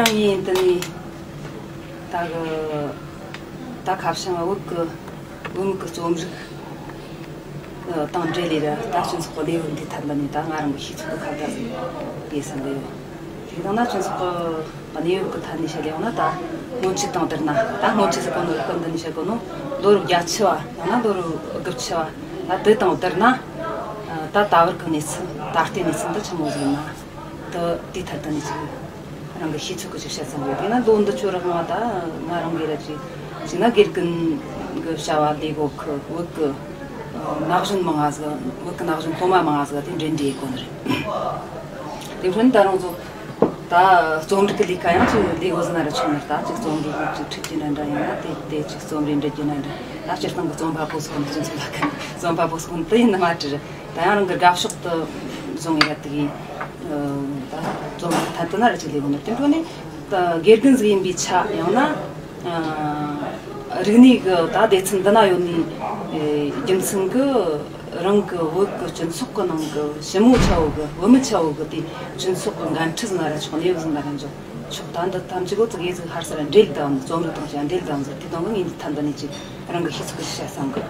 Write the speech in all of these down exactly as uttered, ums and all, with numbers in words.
ཡིན། དེ་ནས་ད་གི་ད་ཁ་བྱང་བོད་གི་བུད་མེད་གི་རྩོམ་རིག་དང་འབྲེལ་ལས་ར། ད་སྤྱི་ཚོགས་གནས་བབ་འདི་ཐད་ལ་ནས་ད་ང་རང་གི་ཤེས་ཚོད་གི་ཁ་བརྡ་ཟིག་ཡེད་བསམ་གི་ཡོད། དེ་དང་ན་སྤྱི་ཚོགས་གི་གནས་བབ་གི་ཐད་ནས་བཤད་ཡོང་ན། ད་སྔོན་ཆད་དང་བསྡུར་ན། ད་སྔོན་ཆད་ཟེར་གོ་ནོ། སྐབས་འདི་ནས་བཤད་གོ་ནོ། ལོ་རབས་བརྒྱད་ཅུ་བ་ཡང་ན་ལོ་རབས་དགུ་བཅུ་བ། ད་དེ་དང་བསྡུར་ན། ད་ད་བར་གི་གནས་ཚུལ། ད་ལྟའི་གནས་ཚུལ་འདི་ཆི་མོ་ཟིག་ཡིན་ན། དུ་དེའི་ཐད་དུ་ནས་ཅིག་རང་གི་ཤེས་ཚོད་གི་ཅིག་བཤད་ཚང་གི་ཡོད། དེ་ན་ལོ་འདི་ཆོ་རག་ང་ད་ང་རང་གི་ར་ཅིག་ཅིག་ན་དགེ་རྒན་གི་བྱ་བ་ལས་གོ་གི། བོད་གི་ན་གཞོན་མང་ང་ཟིག་བོད་གི་ན་གཞོན་སློབ་མ་མང་ང་ཟིག་དེ་འབྲེལ་འདྲིས་ཡེད་གོ་ནི་རེད། དེ་ཁོ་ན་ད་རང་ཚོ་ད་རྩོམ་རིག་གི་ལས་ཀ་ཡང་ཅིག་ལས་གོ་ཟིན་ན་ར་ཆོག་ནི་རེད། ད་ཅིག་རྩོམ་རིག་ཅིག་ཁྲིད་རྒྱུ་ན་འདྲ། ཡང་ན་དེ་དེ་ཅིག་རྩོམ་རིག་འབྲི་རྒྱུ་ན་འདྲ། ད་སྤྱིར་བཏང་གི་རྩོམ་པ་པོ་སོགས་ནི་སྤྱི་ཚོགས་ལ་ཁན་རྩོམ་པ་པོ་སོགས་ནི་དེ་ཡིན་ནི་མ་བྲི་རེད། ད་ཡང་རང་གི་དགའ་ཕྱོགས་དུ་བཟུང་ཡ་དེ་གི་ད་རྩོམ་རིག་ཐད་དུ་ན་ར་ཅིག་ལས་གོ་ནི། དེ་འཕྲོ་ནས་ད་དགེ་རྒན་ཟིག་ཡིན་པའི་ཆ། ཡང་ན་རིག་གནས་གི་ད་སྡེ་ཚན་འདི་ན་ཡོད་ནི་རྒྱུ་མཚན་གི་རང་གི་བོད་གི་སྤྱི་ཚོགས་གི་ནང་གི་ཞི་མོ་ཆ་བོ་གི་བུད་མེད་ཆ་བོ་གི་དེ་སྤྱི་ཚོགས་གི་འགན་འཁྲི་ཟིན་ན་ར་ཆོག། གནས་བབ་ཟིན་ན་ར་འཇོག་ཆོག། ད་འདི་ཐམས་ཅད་གོ་ཙི་གེ་ཟིག་ཧར་སར་འབྲེལ་དང་། རྩོམ་རིག་དང་ཅིག་འབྲེལ་དང་ཟིག། དེ་དང་གི་ངས་འདི་ཐད་འདི་ནས་ཅིག་རང་གི་ཤེས་ཚོད་གི་བཤད་བསམ་གི།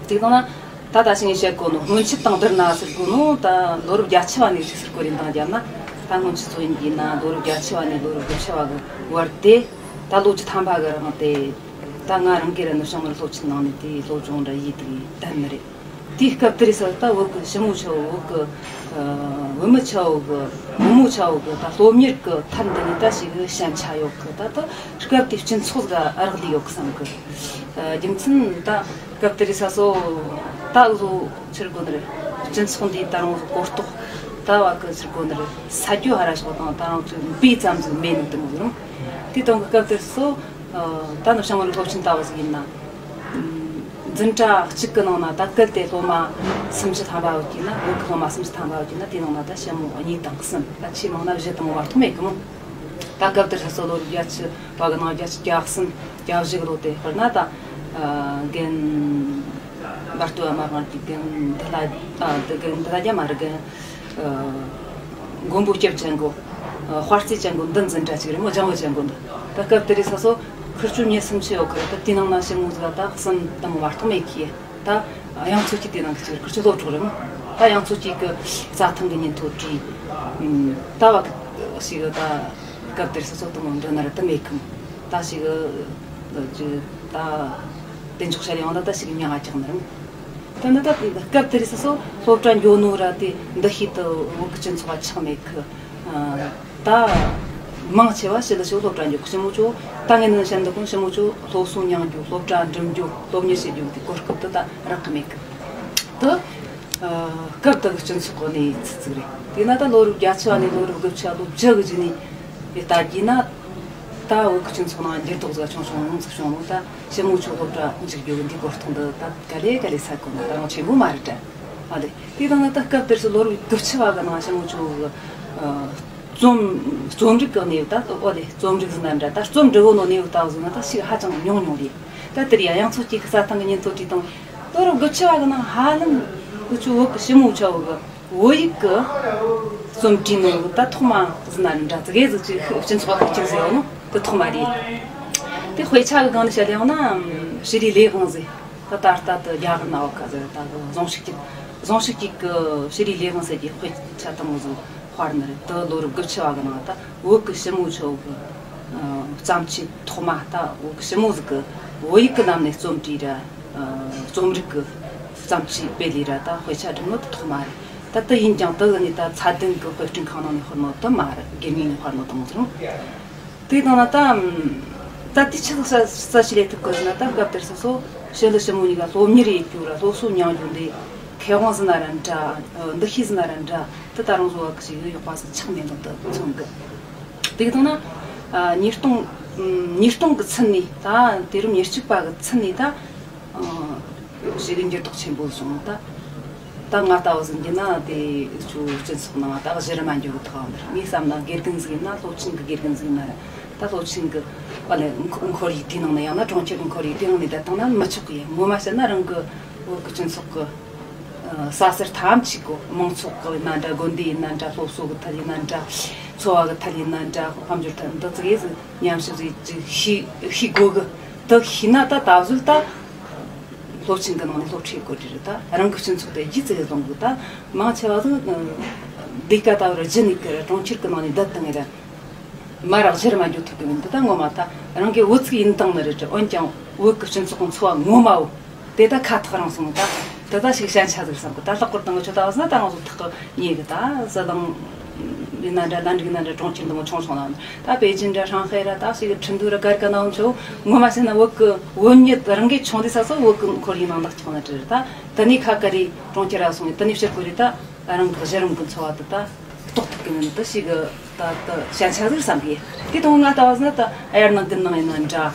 དེ་དང་ན། ད་ད་ཞིང་བཤད་གོ་ནོ། སྔོན་ཆད་དང་བསྡུར་ན་ཟེར་གོ་ནོ། ད་ལོ་རབས་བརྒྱད་ཅུ་བ་ནས་ཅིག་ཟེར་གོ་རེད། འདང་བརྒྱབ་ན་ད་སྔོན་ཆད་ཚོ་ཡིན་གྱི་ན། ལོ་རབས་བརྒྱད་ཅུ་བ་ནས་ལོ་རབས་དགུ་བཅུ་བ་གི་བར་དེ། ད་ལོ་བཅུ་ཐམ་པ་གི་རིང་དེ། ད་ང་རང་གི་ར་ནུབ་བྱང་མི་རིགས་སློབ་ཆེན་ནང་ནས་དེ་སློབ་སྦྱོང་འདྲ་ཡེད་དེ་བསྡད་ནི་རེད། དེའི་སྐབས་དེར་ས་ད་བོད་གི་ཞི་མོ་ཆ་བོ། བོད་གི་བུད་མེད་ཆ་བོ་གི། བུ་མོ་ཆ་བོ་གི་ད་སློབ་གཉེར་གི་ཐད་འདི་ནས་ད་ཞིག་ཞན་ཆ་ཡོད་གི། ད་ད་སྐབས་དེའི་སྤྱི་ཚོགས་ལ་རག་ལས་ཡོད་གི་བསམ་གི། རྒྱུ་མཚན་ད་སྐབས་དེར་ས་སོ་ད་བཟོ་ཕྱིར་གོ་ནི་རེད། སྤྱི་ཚོགས་འདིའི་ད་རང་བཟོ་གོ་རྟོགས་ད་བ་གི་ཕྱིར་གོ་ནི་རེད། ས་རྒྱུ་ཧ་ར་ཞོག་དང་ད་རང་ཚོའི་དཔེ་ཙམ་ཟིག་མེད་ནི་དེ་མོ་ཟིག་རུང་། དེ་དང་གི་སྐབས་དེར་སོ་ད་ནི་བྱང་བུ་སློབ་ཆེན་ལྟ་བུ་ཟིག་ཡིན་ན། འཛིན་གྲྭ་གཅིག་གི་ནང་ན་ད་གལ་ཏེ་སློབ་མ་སུམ་ཅུ་ཐམ་པ་ཡོད་ཀྱི་ན། བོད་གི་སློབ་མ་སུམ་ཅུ་ཐམ་པ་ཡོད་ཀྱི་ན། དེའི་ནང་ན་ད་ཞི་མོ་གཉིས་དང་གསུམ། ད་ཆེས་མང་ན་བཞི་དང་བར་ཐོག་མེད་གི་མོ། ད་སྐབས་དེར་ས་སོ་ལོ་རྒྱ་ཆེ་བ་གི་ནང་བརྒྱད་ཅུ་གྱ་གསུམ་གྱ་བཞི་གི་ལོ་དེ་དཔེར་ན་ད་རྒན་འབར་སྟོད་མ་དབང་གི་རྒན་འདི་ལ། ཨ་འདི་རྒན་འདི་ལ་རྒྱ་མ་རེད། རྒན་མགོན་པོ་སྐྱབས་ཅན་གོ། དཔལ་རྩེ་ཅན་གོ་འདི་འཛིན་གྲྭ་གཅིག་རེད་མོ། ལྗང་བུ་ཅན་གོ་འདི། ད་སྐབས་དེ་རིང་ས་སོ་ཁུར་ཆུ་ཉེ་སུམ་ཅུ་ཡོད་གི་རེད། ད་དེའི་ནང་ན་ཞི་མོ་ཟིག་ད་གསུམ་དང་བར་ཐོག་མེད་གི། ད་དབྱངས་མཚོ་སྐྱིད་དེ་ནང་གི་ཅིག་ཁུར་ཆུ་སློབ་གྲོགས་རེད་མོ། ད་དབྱངས་མཚོ་སྐྱིད་གི་རྩྭ་ཐང་གི་ཉིན་ཐོ་བྲིས། ད་བ་ཞིག་ད་སྐབས་དེར་ས་སོ་དང་འདྲ་ན་ར་ད་མེད་གི་མོ། ད་ཞིག་ཅིག་ད་དེ་འཇོག་བྱ་ཡང་ད་ད་ཞིག་མྱང་ང་ཀྱག་ནི་རེད་མོ། ད་ནི་ད་སྐབས་དེར་ས་སོ་སློབ་གྲྭ་འགྱོ་ནོ་ར་དེ་འདུ་ཤེས་དུ་བོད་གི་སྤྱི་ཚོགས་ལ་ཆགས་མེད་གི། ད་མང་ཆེ་བ་ཞི་ལི་ཞི་བོ་སློབ་གྲྭ་འགྱོ་གི། ཞི་མོ་ཆོ་ད་ངས་ནི་བཤད་འདུག་གོ། ཞི་མོ་ཆོ་སློབ་གསོ་མྱང་རྒྱུ། སློབ་གྲྭ་འགྲིམ་རྒྱུ། སློབ་གཉེར་བྱེད་རྒྱུ་དེ་གོ་སྐབས་དེ་ད་རག་གི་མེད་གི། དེ་སྐབས་དེ་གི་སྤྱི་ཚོགས་གི་གནས་ཚུལ་ཟིག་རེད། དེས་ན་ད་ལོ་རབས་བརྒྱད་ཅུ་བ་ནས་ལོ་རབས་དགུ་བཅུ་བ་ལོ་བཅུ་གི་རྗེས་ནས་ལྟ་རྒྱུ་ན། ད་བོད་གི་སྤྱི་ཚོགས་ནང་འགྱུར་ལྡོག་ཟིག་ཆུང་ཆུང་ཟིག་བྱུང་ནོ། ད་ཞི་མོ་ཆོ་སློབ་གྲྭ་འཇུག་རྒྱུ་གི་འདི་གོ་སྟོང་འདི་ད་ག་ལེ་ག་ལེ་ས་གོ་ནོ། ད་རང་ཆེན་པོ་མ་རེད་དྲ། ཨ་ལེ། དེ་དང་ན་ད་སྐབས་དེར་སུ་ལོ་རབས་དགུ་བཅུ་བ་གི་ནང་ཞི་མོ་ཆོ་གི་རྩོམ་རྩོམ་རིག་གི་གནས་བབ། ད་ཨོ་ལེ་རྩོམ་རིག་ཟིན་ན་འདྲ། ད་རྩོམ་འབྲི་གོ་ནོ་གནས་བབ་ལྟ་བུ་ཟིན་ན་ད་ཞིག་ཧ་ཅང་ཉུང་ཉུང་རེད། ད་དེར་ཡ་དབྱངས་མཚོ་སྐྱིད་གི་རྩྭ་ཐང་གི་ཉིན་ཐོ་བྲིས་དང་། ལོ་རབས་དགུ་བཅུ་བ་གི་ནང་ཧ་ལམ་འུ་ཆོ་བོད་གི་ཞི་མོ་ཆ་བོ་གི་བོད་ཡིག་གི་རྩོམ་བྲིས་ནོ་ད་ཐོག་མ་ཟིན་ན་འདྲ། ཙི་གེ་ཟིག་ཅིག་སྤྱི་ཚོགས་ཁག་ཅིག་ཟེར་ཡོད་ནོ་དེ་ཐོག་མ་རེད། དེ་དཔེ་ཆ་གི་སྒང་ནས་བཤད་ཡོང་ན་ཤྲི་ལི་ཝང་ཟེར། ད་ད་ལྟ་དུ་རྒྱ་གར་ནང་བ་ཁ་ཟེར། ད་གི་ཟུང་ཤིག་གི་ཟུང་ཤིག་གི་ཤྲི་ལི་ཝང་ཟེར་གྱི་དཔེ་ཆ་དང་བོ་ཟིག་དཔར་ནི་རེད། དེ་ལོ་རབས་དགུ་བཅུ་བ་གི་ནང་ད་བོད་གི་ཞི་མོ་ཆོ་གི་བརྩམས་ཆོས་ཐོག་མ། ད་བོད་གི་ཞི་མོ་ཟིག་གི་བོད་ཡིག་གི་ནང་ནས་རྩོམ་བྲིས་ར། རྩོམ་རིག་གི་བརྩམས་ཆོས་སྤེལ་ལས་ར་ད་དཔེ་ཆ་བསྒྲིགས་ནོ་དེ་ཐོག་མ་རེད། ད་དེ་ཡིན་ཀྱང་དེ་གི་ནས་ད་ཚད་ལྡན་གི་དཔེ་སྐྲུན་ཁང་ནང་ནས་དཔར་ནོ་དེ་མ་རེད། དགེ་རྒན་ནས་དཔར་ནོ་དང་ཟེར། དེ་དང་ན་ད་ད་དེ་ཆི་ཟིག་ས་ས་ཞིག་ལས་ཐུབ་གི་ཟེར་ན། ད་སྐབས་དེར་སོ་སོ་ཞི་ལི་ཞི་མོ་གཉིས་ཀ་སློབ་གཉེར་ཡེད་རྒྱུ་ར་སློབ་གསོ་མྱང་རྒྱུ་འདི་མཁས་དབང་ཟིན་ན་ར་འདྲ། འདུ་ཤེས་ཟིན་ན་ར་འདྲ། དེ་ད་རང་བཟོ་བ་གི་ཞིག་ཡོད་པ་ཟིག་ཆགས་མེད་ནོ་དེ་མཚོན་གི། དེ་གི་དང་ན་ཉིས་སྟོང་ཉིས་སྟོང་གི་ཚུན་ནས། ད་དུས་རབས་ཉེར་གཅིག་པ་གི་ཚུན་ནས་ད་ཞིག་འགྱུར་ལྡོག་ཆེན་པོ་བྱུང་། ད་ད་ང་ལྟ་བུ་ཟིན་གྱི་ན་དེ་ཚོ་སྤྱི་ཚོགས་ནང་ད་གཞི་རིམ་མ་འགྱུར་གི་ཐོག་འདིར་ངས་བསམ་ན་དགེ་རྒན་ཟིག་ཡིན་ན། སློབ་ཆེན་གི་དགེ་རྒན་ཟིག་ཡིན་ན་ར། ད་སློབ་ཆེན་གི་པ་ལས་ཁོར་ཡུག་དེའི་ནང་ནས། ཡང་ན་གྲོང་ཁྱེར་གི་ཁོར་ཡུག་དེའི་ནང་ནས་བསྡད་བཏང་ན་མི་ཆོག་གི། ངོ་མ་བཤད་ན་རང་གི་བོད་གི་སྤྱི་ཚོགས་གི་ ས་སར་ཐམས་ཅད་གོ་མང་ཚོགས་གི་ཡིན་ན་འདྲ། དགོན་སྡེ་ཡིན་ན་འདྲ། སློབ་གསོ་གི་ཐད་ཡིན་ན་འདྲ། འཚོ་བ་གི་ཐད་ཡིན་ན་འདྲ། དཔལ་འབྱོར་ཐད་འདི་ཙི་གེ་ཟིག་ཉམས་ཞིབ་ཟིག་ཅིག་ཤེས་ཤེས་དགོས་གི། དེ་ཤེས་ན་ད་ད་གཟོད་ད་སློབ་ཆེན་གི་ནང་ནས་སློབ་ཁྲིད་དགོས་རེད། ད་རང་གི་སྤྱི་ཚོགས་དེ་རྒྱུས་ཙི་གེ་བཟུང་གི། ད་མང་ཆེ་བ་ཟིག་ལས་ཀ་ད་བར་རྒྱུ་ནས་གི་གྲོང་ཁྱེར་གི་ནང་ནས་བསྡད་བཏང་ངེ་ར། མ་རག་གཞིར་མ་འགྱོ་ཐུབ་གི་མིན། འདི་ད་ངོ་མ་ད་རང་གི་བུ་ཚིག་ཡིན་བཏང་ནི་རེད། འོན་ཀྱང་བོད་ཀྱི་སྤྱི་ཚོགས་ཀྱི་འཚོ་བ་ངོ་མ་བོ་དེ་ད་ཁ་ཐག་རིང་སོང་། ད་དེ་ད་ཞིག་ཞན་ཆ་ཟིག་བསམ་གི། ད་ལྷག་པར་དུ་ང་ཆོ་ད་བ་ཟ་ད་ང་ཚོ་ཐག་གི་ཉེ་གི། ད་ཟི་ལིང་ཡིན་ན་འདྲ། ལན་ཀྲིག་ཡིན་ན་འདྲ། གྲོང་ཁྱེར་འདི་མོ་ཆུང་ཆུང་ན། ད་པེ་ཅིན་འདྲ། ཧྲང་ཧའེ་ར། ད་ཞིག་ཁྲིན་ཏུའུ་ར། གར་ག་ན་འོང་ཆོ་ངོ་མ་བཤད་ན་བོད་ཀྱི་བོད་མྱི་རང་གི་ཆུང་དུས་ས་སོ་བོད་ཀྱི་ཁོར་ཡུག་ནང་ནག་ཆགས་ན་འདྲ་རེད། ད་དེ་ནས་ཁ་ཀ་རེ་གྲོང་ཁྱེར་ར་སོང་ངས་དེ་ནས་ཕྱིར་གོ་རེ་ད། རང་གི་གཞི་རིམ་གྱི་འཚོ་བ་དེ་ད་རྟོགས་ཐུབ་ཀྱི་མིན། དེ་ཞིག་གི་ད་ད་ཞན་ཆ་ཟིག་བསམ་གི། དེ་དང་ང་ལྟ་བ་ཟིན་ན་ད་ཨ་ཡར་ནང་དགུན་ནང་ཡིན་ན་འདྲ།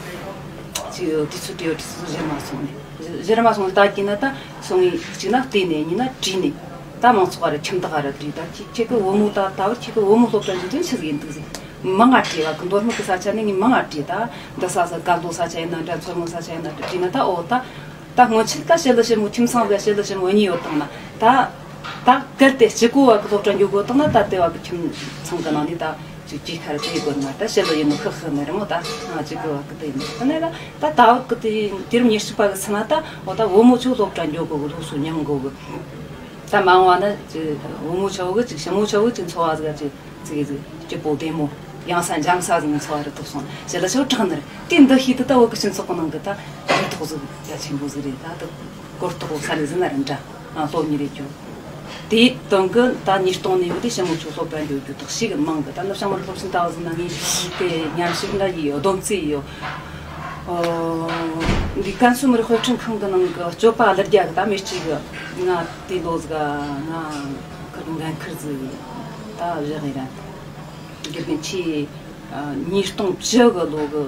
ཅིག་དུས་ཚོད་དེ་ཡོད། དུས་ཚོད་གཞིར་མ་སོང་ནས། གཞིར་མ་སོང་ནས་ད་གྱིས་ན་ད་སོང་ངས་གཅིག་ན་བལྟས་ནས། གཉིས་ན་དྲིས་ནས། ད་མང་ཚོགས་ར་ཁྱིམ་བདག་ར་དྲིས། ད་ཁྱེད་ཁྱེད་ཀྱི་བུ་མོ་ད་ད་བར་ཁྱེད་ཀྱི་བུ་མོ་སློབ་གྲྭ་འཇུག་དོན་ཆི་ཟིག་ཡིན་འདུག་ཟིག་མང་ང་དྲིས་བ་གི། མདོ་སྨད་ཀྱི་ས་ཆ་ནས་ངས་མང་ང་དྲིས། ད་འདི་ས་ས་དཀར་མདོ་ས་ཆ་ཡིན་ན་འདྲ། མཚོ་སྔོན་ས་ཆ་ཡིན་ན་འདྲ་དྲིས་ན། ད་འོ་ད། ད་སྔོན་ཆད་ད་ཞི་ལི་ཞི་མོ་ཁྱིམ་ཚང་གི། ཞི་ལི་ཞི་མོ་གཉིས་ཡོད་དང་ན། ད་ད་གལ་ཏེ་གཅིག་པོ་བ་གི་སློབ་གྲྭ་འགྱོ་དགོས་དང་ན། ད་དེ་བ་གི་ཁྱིམ་ཚང་གི་ནང་ནས་ད་ཅིག་ཅིག་ཁར་ཅིག་དགོས་ན། ད་ཞི་ལི་ཡིན་ནོ་ཁི་ཁི་ནི་རེད་མོ། ད་ང་གཅིག་པོ་བ་གི་དེ་ཡིན་ནོ་ནི། ད་ད་ད་བ་གི་དེ་དུས་རིམ་ཉེར་གཅིག་པ་གི་ཚུན་ན་ད་འོ་ད་བུ་མོ་ཆོ་སློབ་གྲྭ་འགྱོ་དགོས་གི། སློབ་གསོ་མྱང་དགོས་གི། ད་མ་འོངས་བ་ན་ཅིག་བུ་མོ་ཆོ་གི་ཅིག་ཞི་མོ་ཆོ་གི་ཅིག་འཚོ་བ་ཟིག་ཅིག་ཙི་གེ་ཟིག་སྐྱིད་པོ་བདེ་མོ་ཡང་ས་འཇང་ས་ཟིག་འཚོ་བ་རེ་ཐོབ་སོང་། ཞི་ལི་ཆོ་དྲག་ནི་རེད། དེ་འདི་ཤེས་དུས་ད་བོད་ཀྱི་སྤྱི་ཚོགས་ཀྱི་ནང་གི་ད་རིག་ཐོག་ཟིག་རྒྱ་ཆེན་པོ་ཟིག་རེད། ད་ད་གོ་རྟོགས་ས་ལེ་ཟིན་ན་རེ་འདྲ། ཨ། སློབ་གཉེར་རེ་རྒྱུ། དེའི་དོན་གི་ད་ཉིས་སྟོང་ནས་ཡོད་དེ་ཞི་མོ་ཆོ་སློབ་གྲྭ་འགྱོ་རྒྱུ་དག་ཞིག་གི་མང་གི། ད་ནུབ་བྱང་མི་རིགས་སློབ་ཆེན་ལྟ་བུ་ཟིག་ན་ངས་དེ་ཉམས་ཞིབ་འདྲ་ཡི་ཡོད། སྡོམ་རྩིས་ཡི་ཡོད། ཨོ། འདི་ཀན་སུའུ་མི་རིགས་དཔེ་སྐྲུན་ཁང་གི་ནང་གི་སྤྱོད་པ་ཀླུ་རྒྱལ་གི་ད་མི་གཅིག་གི་ང་དེ་ལོ་ཟིག་ག་ང་ཁུར་འགན་ཁུར་ཟིག་ད་བཞག་ཡི་ར། དགེ་རྒན་ཆེ། ཉིས་སྟོང་བཅུ་གི་ལོ་གི་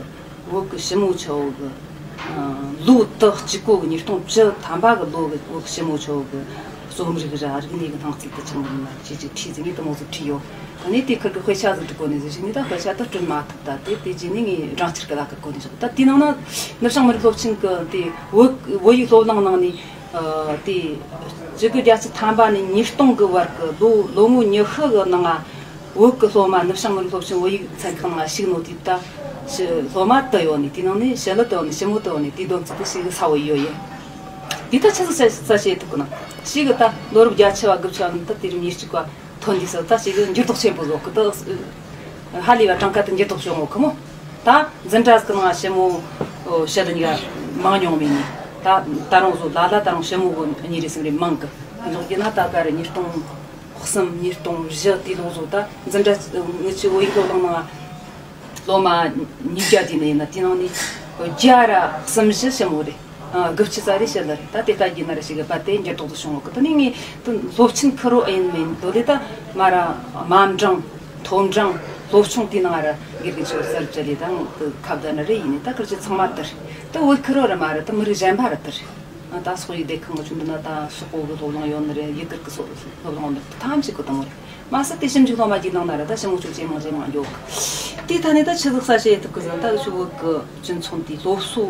བོད་གི་ཞི་མོ་ཆོ་གི་ལོ་དག་གཅིག་གོ་གི། ཉིས་སྟོང་བཅུ་ཐམ་པ་གི་ལོ་གི་བོད་གི་ཞི་མོ་ཆོ་གི་རྩོམ་རིག་ར་རིག་གནས་གི་སྣང་ཚུལ་དུ་ཆང་རིག་ན་ཅི་ཅིག་བྲིས་ཟིན་ངས་དུ་མོ་ཟིག་བྲིས་ཡོད། ད་ནས་དེ་ཁུར་གི་དཔེ་ཆ་ཟིག་བྲི་གོ་ནས་ཟིག་ཞིག་ནས་ད་དཔེ་ཆ་དུ་བྲི་མ་ཐུབ། ད་དེ་དེ་རྗེས་ནས་ངས་སྦྲང་ཆར་གི་ལ་ཁུར་གོ་ནས་བཞག་ད་དེ་ནང་ན་ནུབ་བྱང་མི་རིགས་སློབ་ཆེན་གི་དེ་བོད་བོད་ཡིག་སློབ་གླིང་ནང་ནས། ཨ། དེ་གཅིག་དགུ་བརྒྱད་ཅུ་ཐམ་པ་ནས་ཉིས་སྟོང་གི་བར་གི་ལོ་ལོ་ངོ་ཉི་ཤུ་གི་ནང་ང་བོད་གི་སློབ་མ་ནུབ་བྱང་མི་རིགས་སློབ་ཆེན་བོད་ཡིག་ཚན་ཁག་ནང་ང་ཞུགས་ནོ་དེ་ད་ཞི་སློབ་མ་དུ་ཡོད་ནི། དེ་ནང་ནས་ཞི་ལི་དུ་ཡོད་ནི། ཞི་མོ་དུ་ཡོད་ནི། དེ་སྡོམ་རྩིས་དེ་ཞིག་གི་ས་བོ་ཡོད་ཡིན། དེ་ད་ཆི་ཟིག་ས་ས་བྱེད་ཐུབ་གི་ན། ཞིག་གི་ད་ལོ་རབས་བརྒྱད་ཅུ་བ་དགུ་བཅུ་བ་ནི་ད་དེ་རིང་ཉེར་གཅིག་པ། ཐོན་དུས་སུ་ད་ཞིག་འགྱུར་ལྡོག་ཆེན་པོ་བཟོ་གི། ད་ཧ་ལས་པ་གྲངས་ཀ་དེ་འགྱུར་ལྡོག་བྱུང་ངོ་གི་མོ། ད་འཛིན་གྲྭ་ཟིག་ནང་ཞི་མོ་ཞི་ལི་གཉིས་ཀ་མང་ཉུང་མིན་ནི། ད་ད་རུང་བཟོ་ལ་ལ་ད་རུང་ཞི་མོ་གི་གཉིས་རེ་གསུམ་རེ་མང་གི། འཇོག་རྒྱུ་ན་ད་ག་རེ་ཉིས་སྟོང་གསུམ་ཉིས་སྟོང་བཞི་དེ་ལོ་བཟོ། ད་འཛིན་གྲྭ་ངི་ཆོ་བོད་ཡིག་སློབ་གླིང་ནང་སློབ་མ་ཉིས་བརྒྱ་དེ་ནས་ཡིན་ན། དེ་ནང་ནས་བརྒྱ་ར་གསུམ་བཞི་ཞི་མོ་རེད། ཨ། དགུ་བཅུ་རྩ་རེ་ཞི་ལི་རེད། ད་དེ་ལྟ་རྒྱུ་ན་ར་ཞིག་གི་བ་དེ་འགྱུར་ལྡོག་ཏུ་བྱུང་བ་གི། དེ་ནས་ངས་དེ་སློབ་ཆེན་ཁུ་རོ་ཨེ་ཡིན་མིན་དོ་ལེ་ད་མ་ར་དམའ་འབྲིང་མཐོ་འབྲིང་སློབ་ཆུང་དེ་ནང་ར་དགེ་རྒན་ཆོས་གསར་བཅད་ལས་དང་དེ་ཁ་བརྡ་ནི་རེ་ཡིན་ནི། ད་ཁུར་ཆོ་ཚང་མ་དེ་རེད། ད་བོད་ཁུ་རོ་ར་མ་ར་ད་མི་རིགས་གཞན་པ་ར་དེ་རེད། ཨ། ད་སོག་ཡིག་སྡེ་ཁག་ངི་ཆོ་འདི་ན་ད་སོག་པོ་གི་སློབ་གླིང་ཡོད་ནི་རེད། ཡུ་གུར་གི་སློབ་གླིང་ཡོད་ནི་རེད། ཐམས་ཅད་གི་དང་རེད། མ་ཟད་དེ་ཞིབ་འཇུག་སློབ་མ་གི་ནང་ན་ར་ད་ཞི་མོ་ཆོ་ཇེ་མང་ཇེ་མང་འགྱོ་གི། དེ་ཐ་ནས་ད་ཆི་ཟིག་ས་བྱེད་ཐུབ་གི་ཟེར་ན། ད་འུ་ཆོ་བོད་གི་སྤྱི་ཚོགས་འདི་སློབ་གསོ་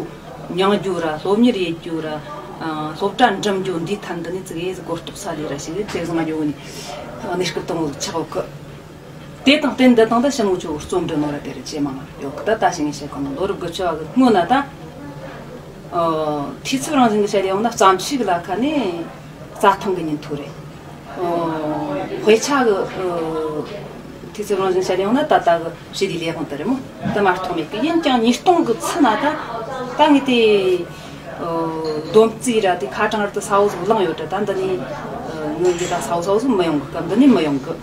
མྱང་རྒྱུ་ར་སློབ་གཉེར་ཡེད་རྒྱུ་ར། ཨ། སློབ་གྲྭ་འགྲིམ་རྒྱུ་འདི་ཐད་འདི་ནས་ཙི་གེ་ཟིག་གོ་རྟོགས་ས་ལས་ར་ཞིག་ཇེ་བཟང་འགྱོ་ནི་གནས་སྐབས་དང་པོ་ཆགས་ཡོད་གི། དེ་དང་རྟེན་འདི་དང་ད་ཞི་མོ་ཆོ་རྩོམ་འབྲི་ནོ་ར་དེ་རུ་ཇེ་མང་ཡོད་གི། ད་ད་ཞིག་ངས་བཤད་གོ་ནོ་ལོ་རབས་དགུ་བཅུ་བ་གི་སྔོན་ན་ད། ཨ། འཐུས་ཚབ་རང་བཞིན་གི་བཤད་ཡོང་ན་བརྩམས་ཆོས་གི་ལ་ཁ་ནས་རྩྭ་ཐང་གི་ཉིན་ཐོ་རེད། ཨ། དཔེ་ཆ་གི། ཨ། འཐུས་ཚབ་རང་བཞིན་བཤད་ཡོང་ན་ད་ལྟ་གི་ཞི་བདེའི་ལས་དབང་དེ་རེད་མོ། དེ་མ་གཏོགས་མེད་གི། ཡིན་ཀྱང་ཉིས་སྟོང་གི་ཚུན་ན་ད་ད་ངས་དེ། ཨ། སྡོམ་རྩིས་ར་དེ་ཁ་གྲངས་ར་དེ་གསལ་བོ་ཟིག་བླངས་ཡོད་དྲ། ད་འདི་ནས། ཨ། ངོས་ཀྱི་ད་གསལ་བོ་གསལ་བོ་ཟིག་མི་ཡོང་གི། སྐབས་འདི་ནས་མི་ཡོང་གི།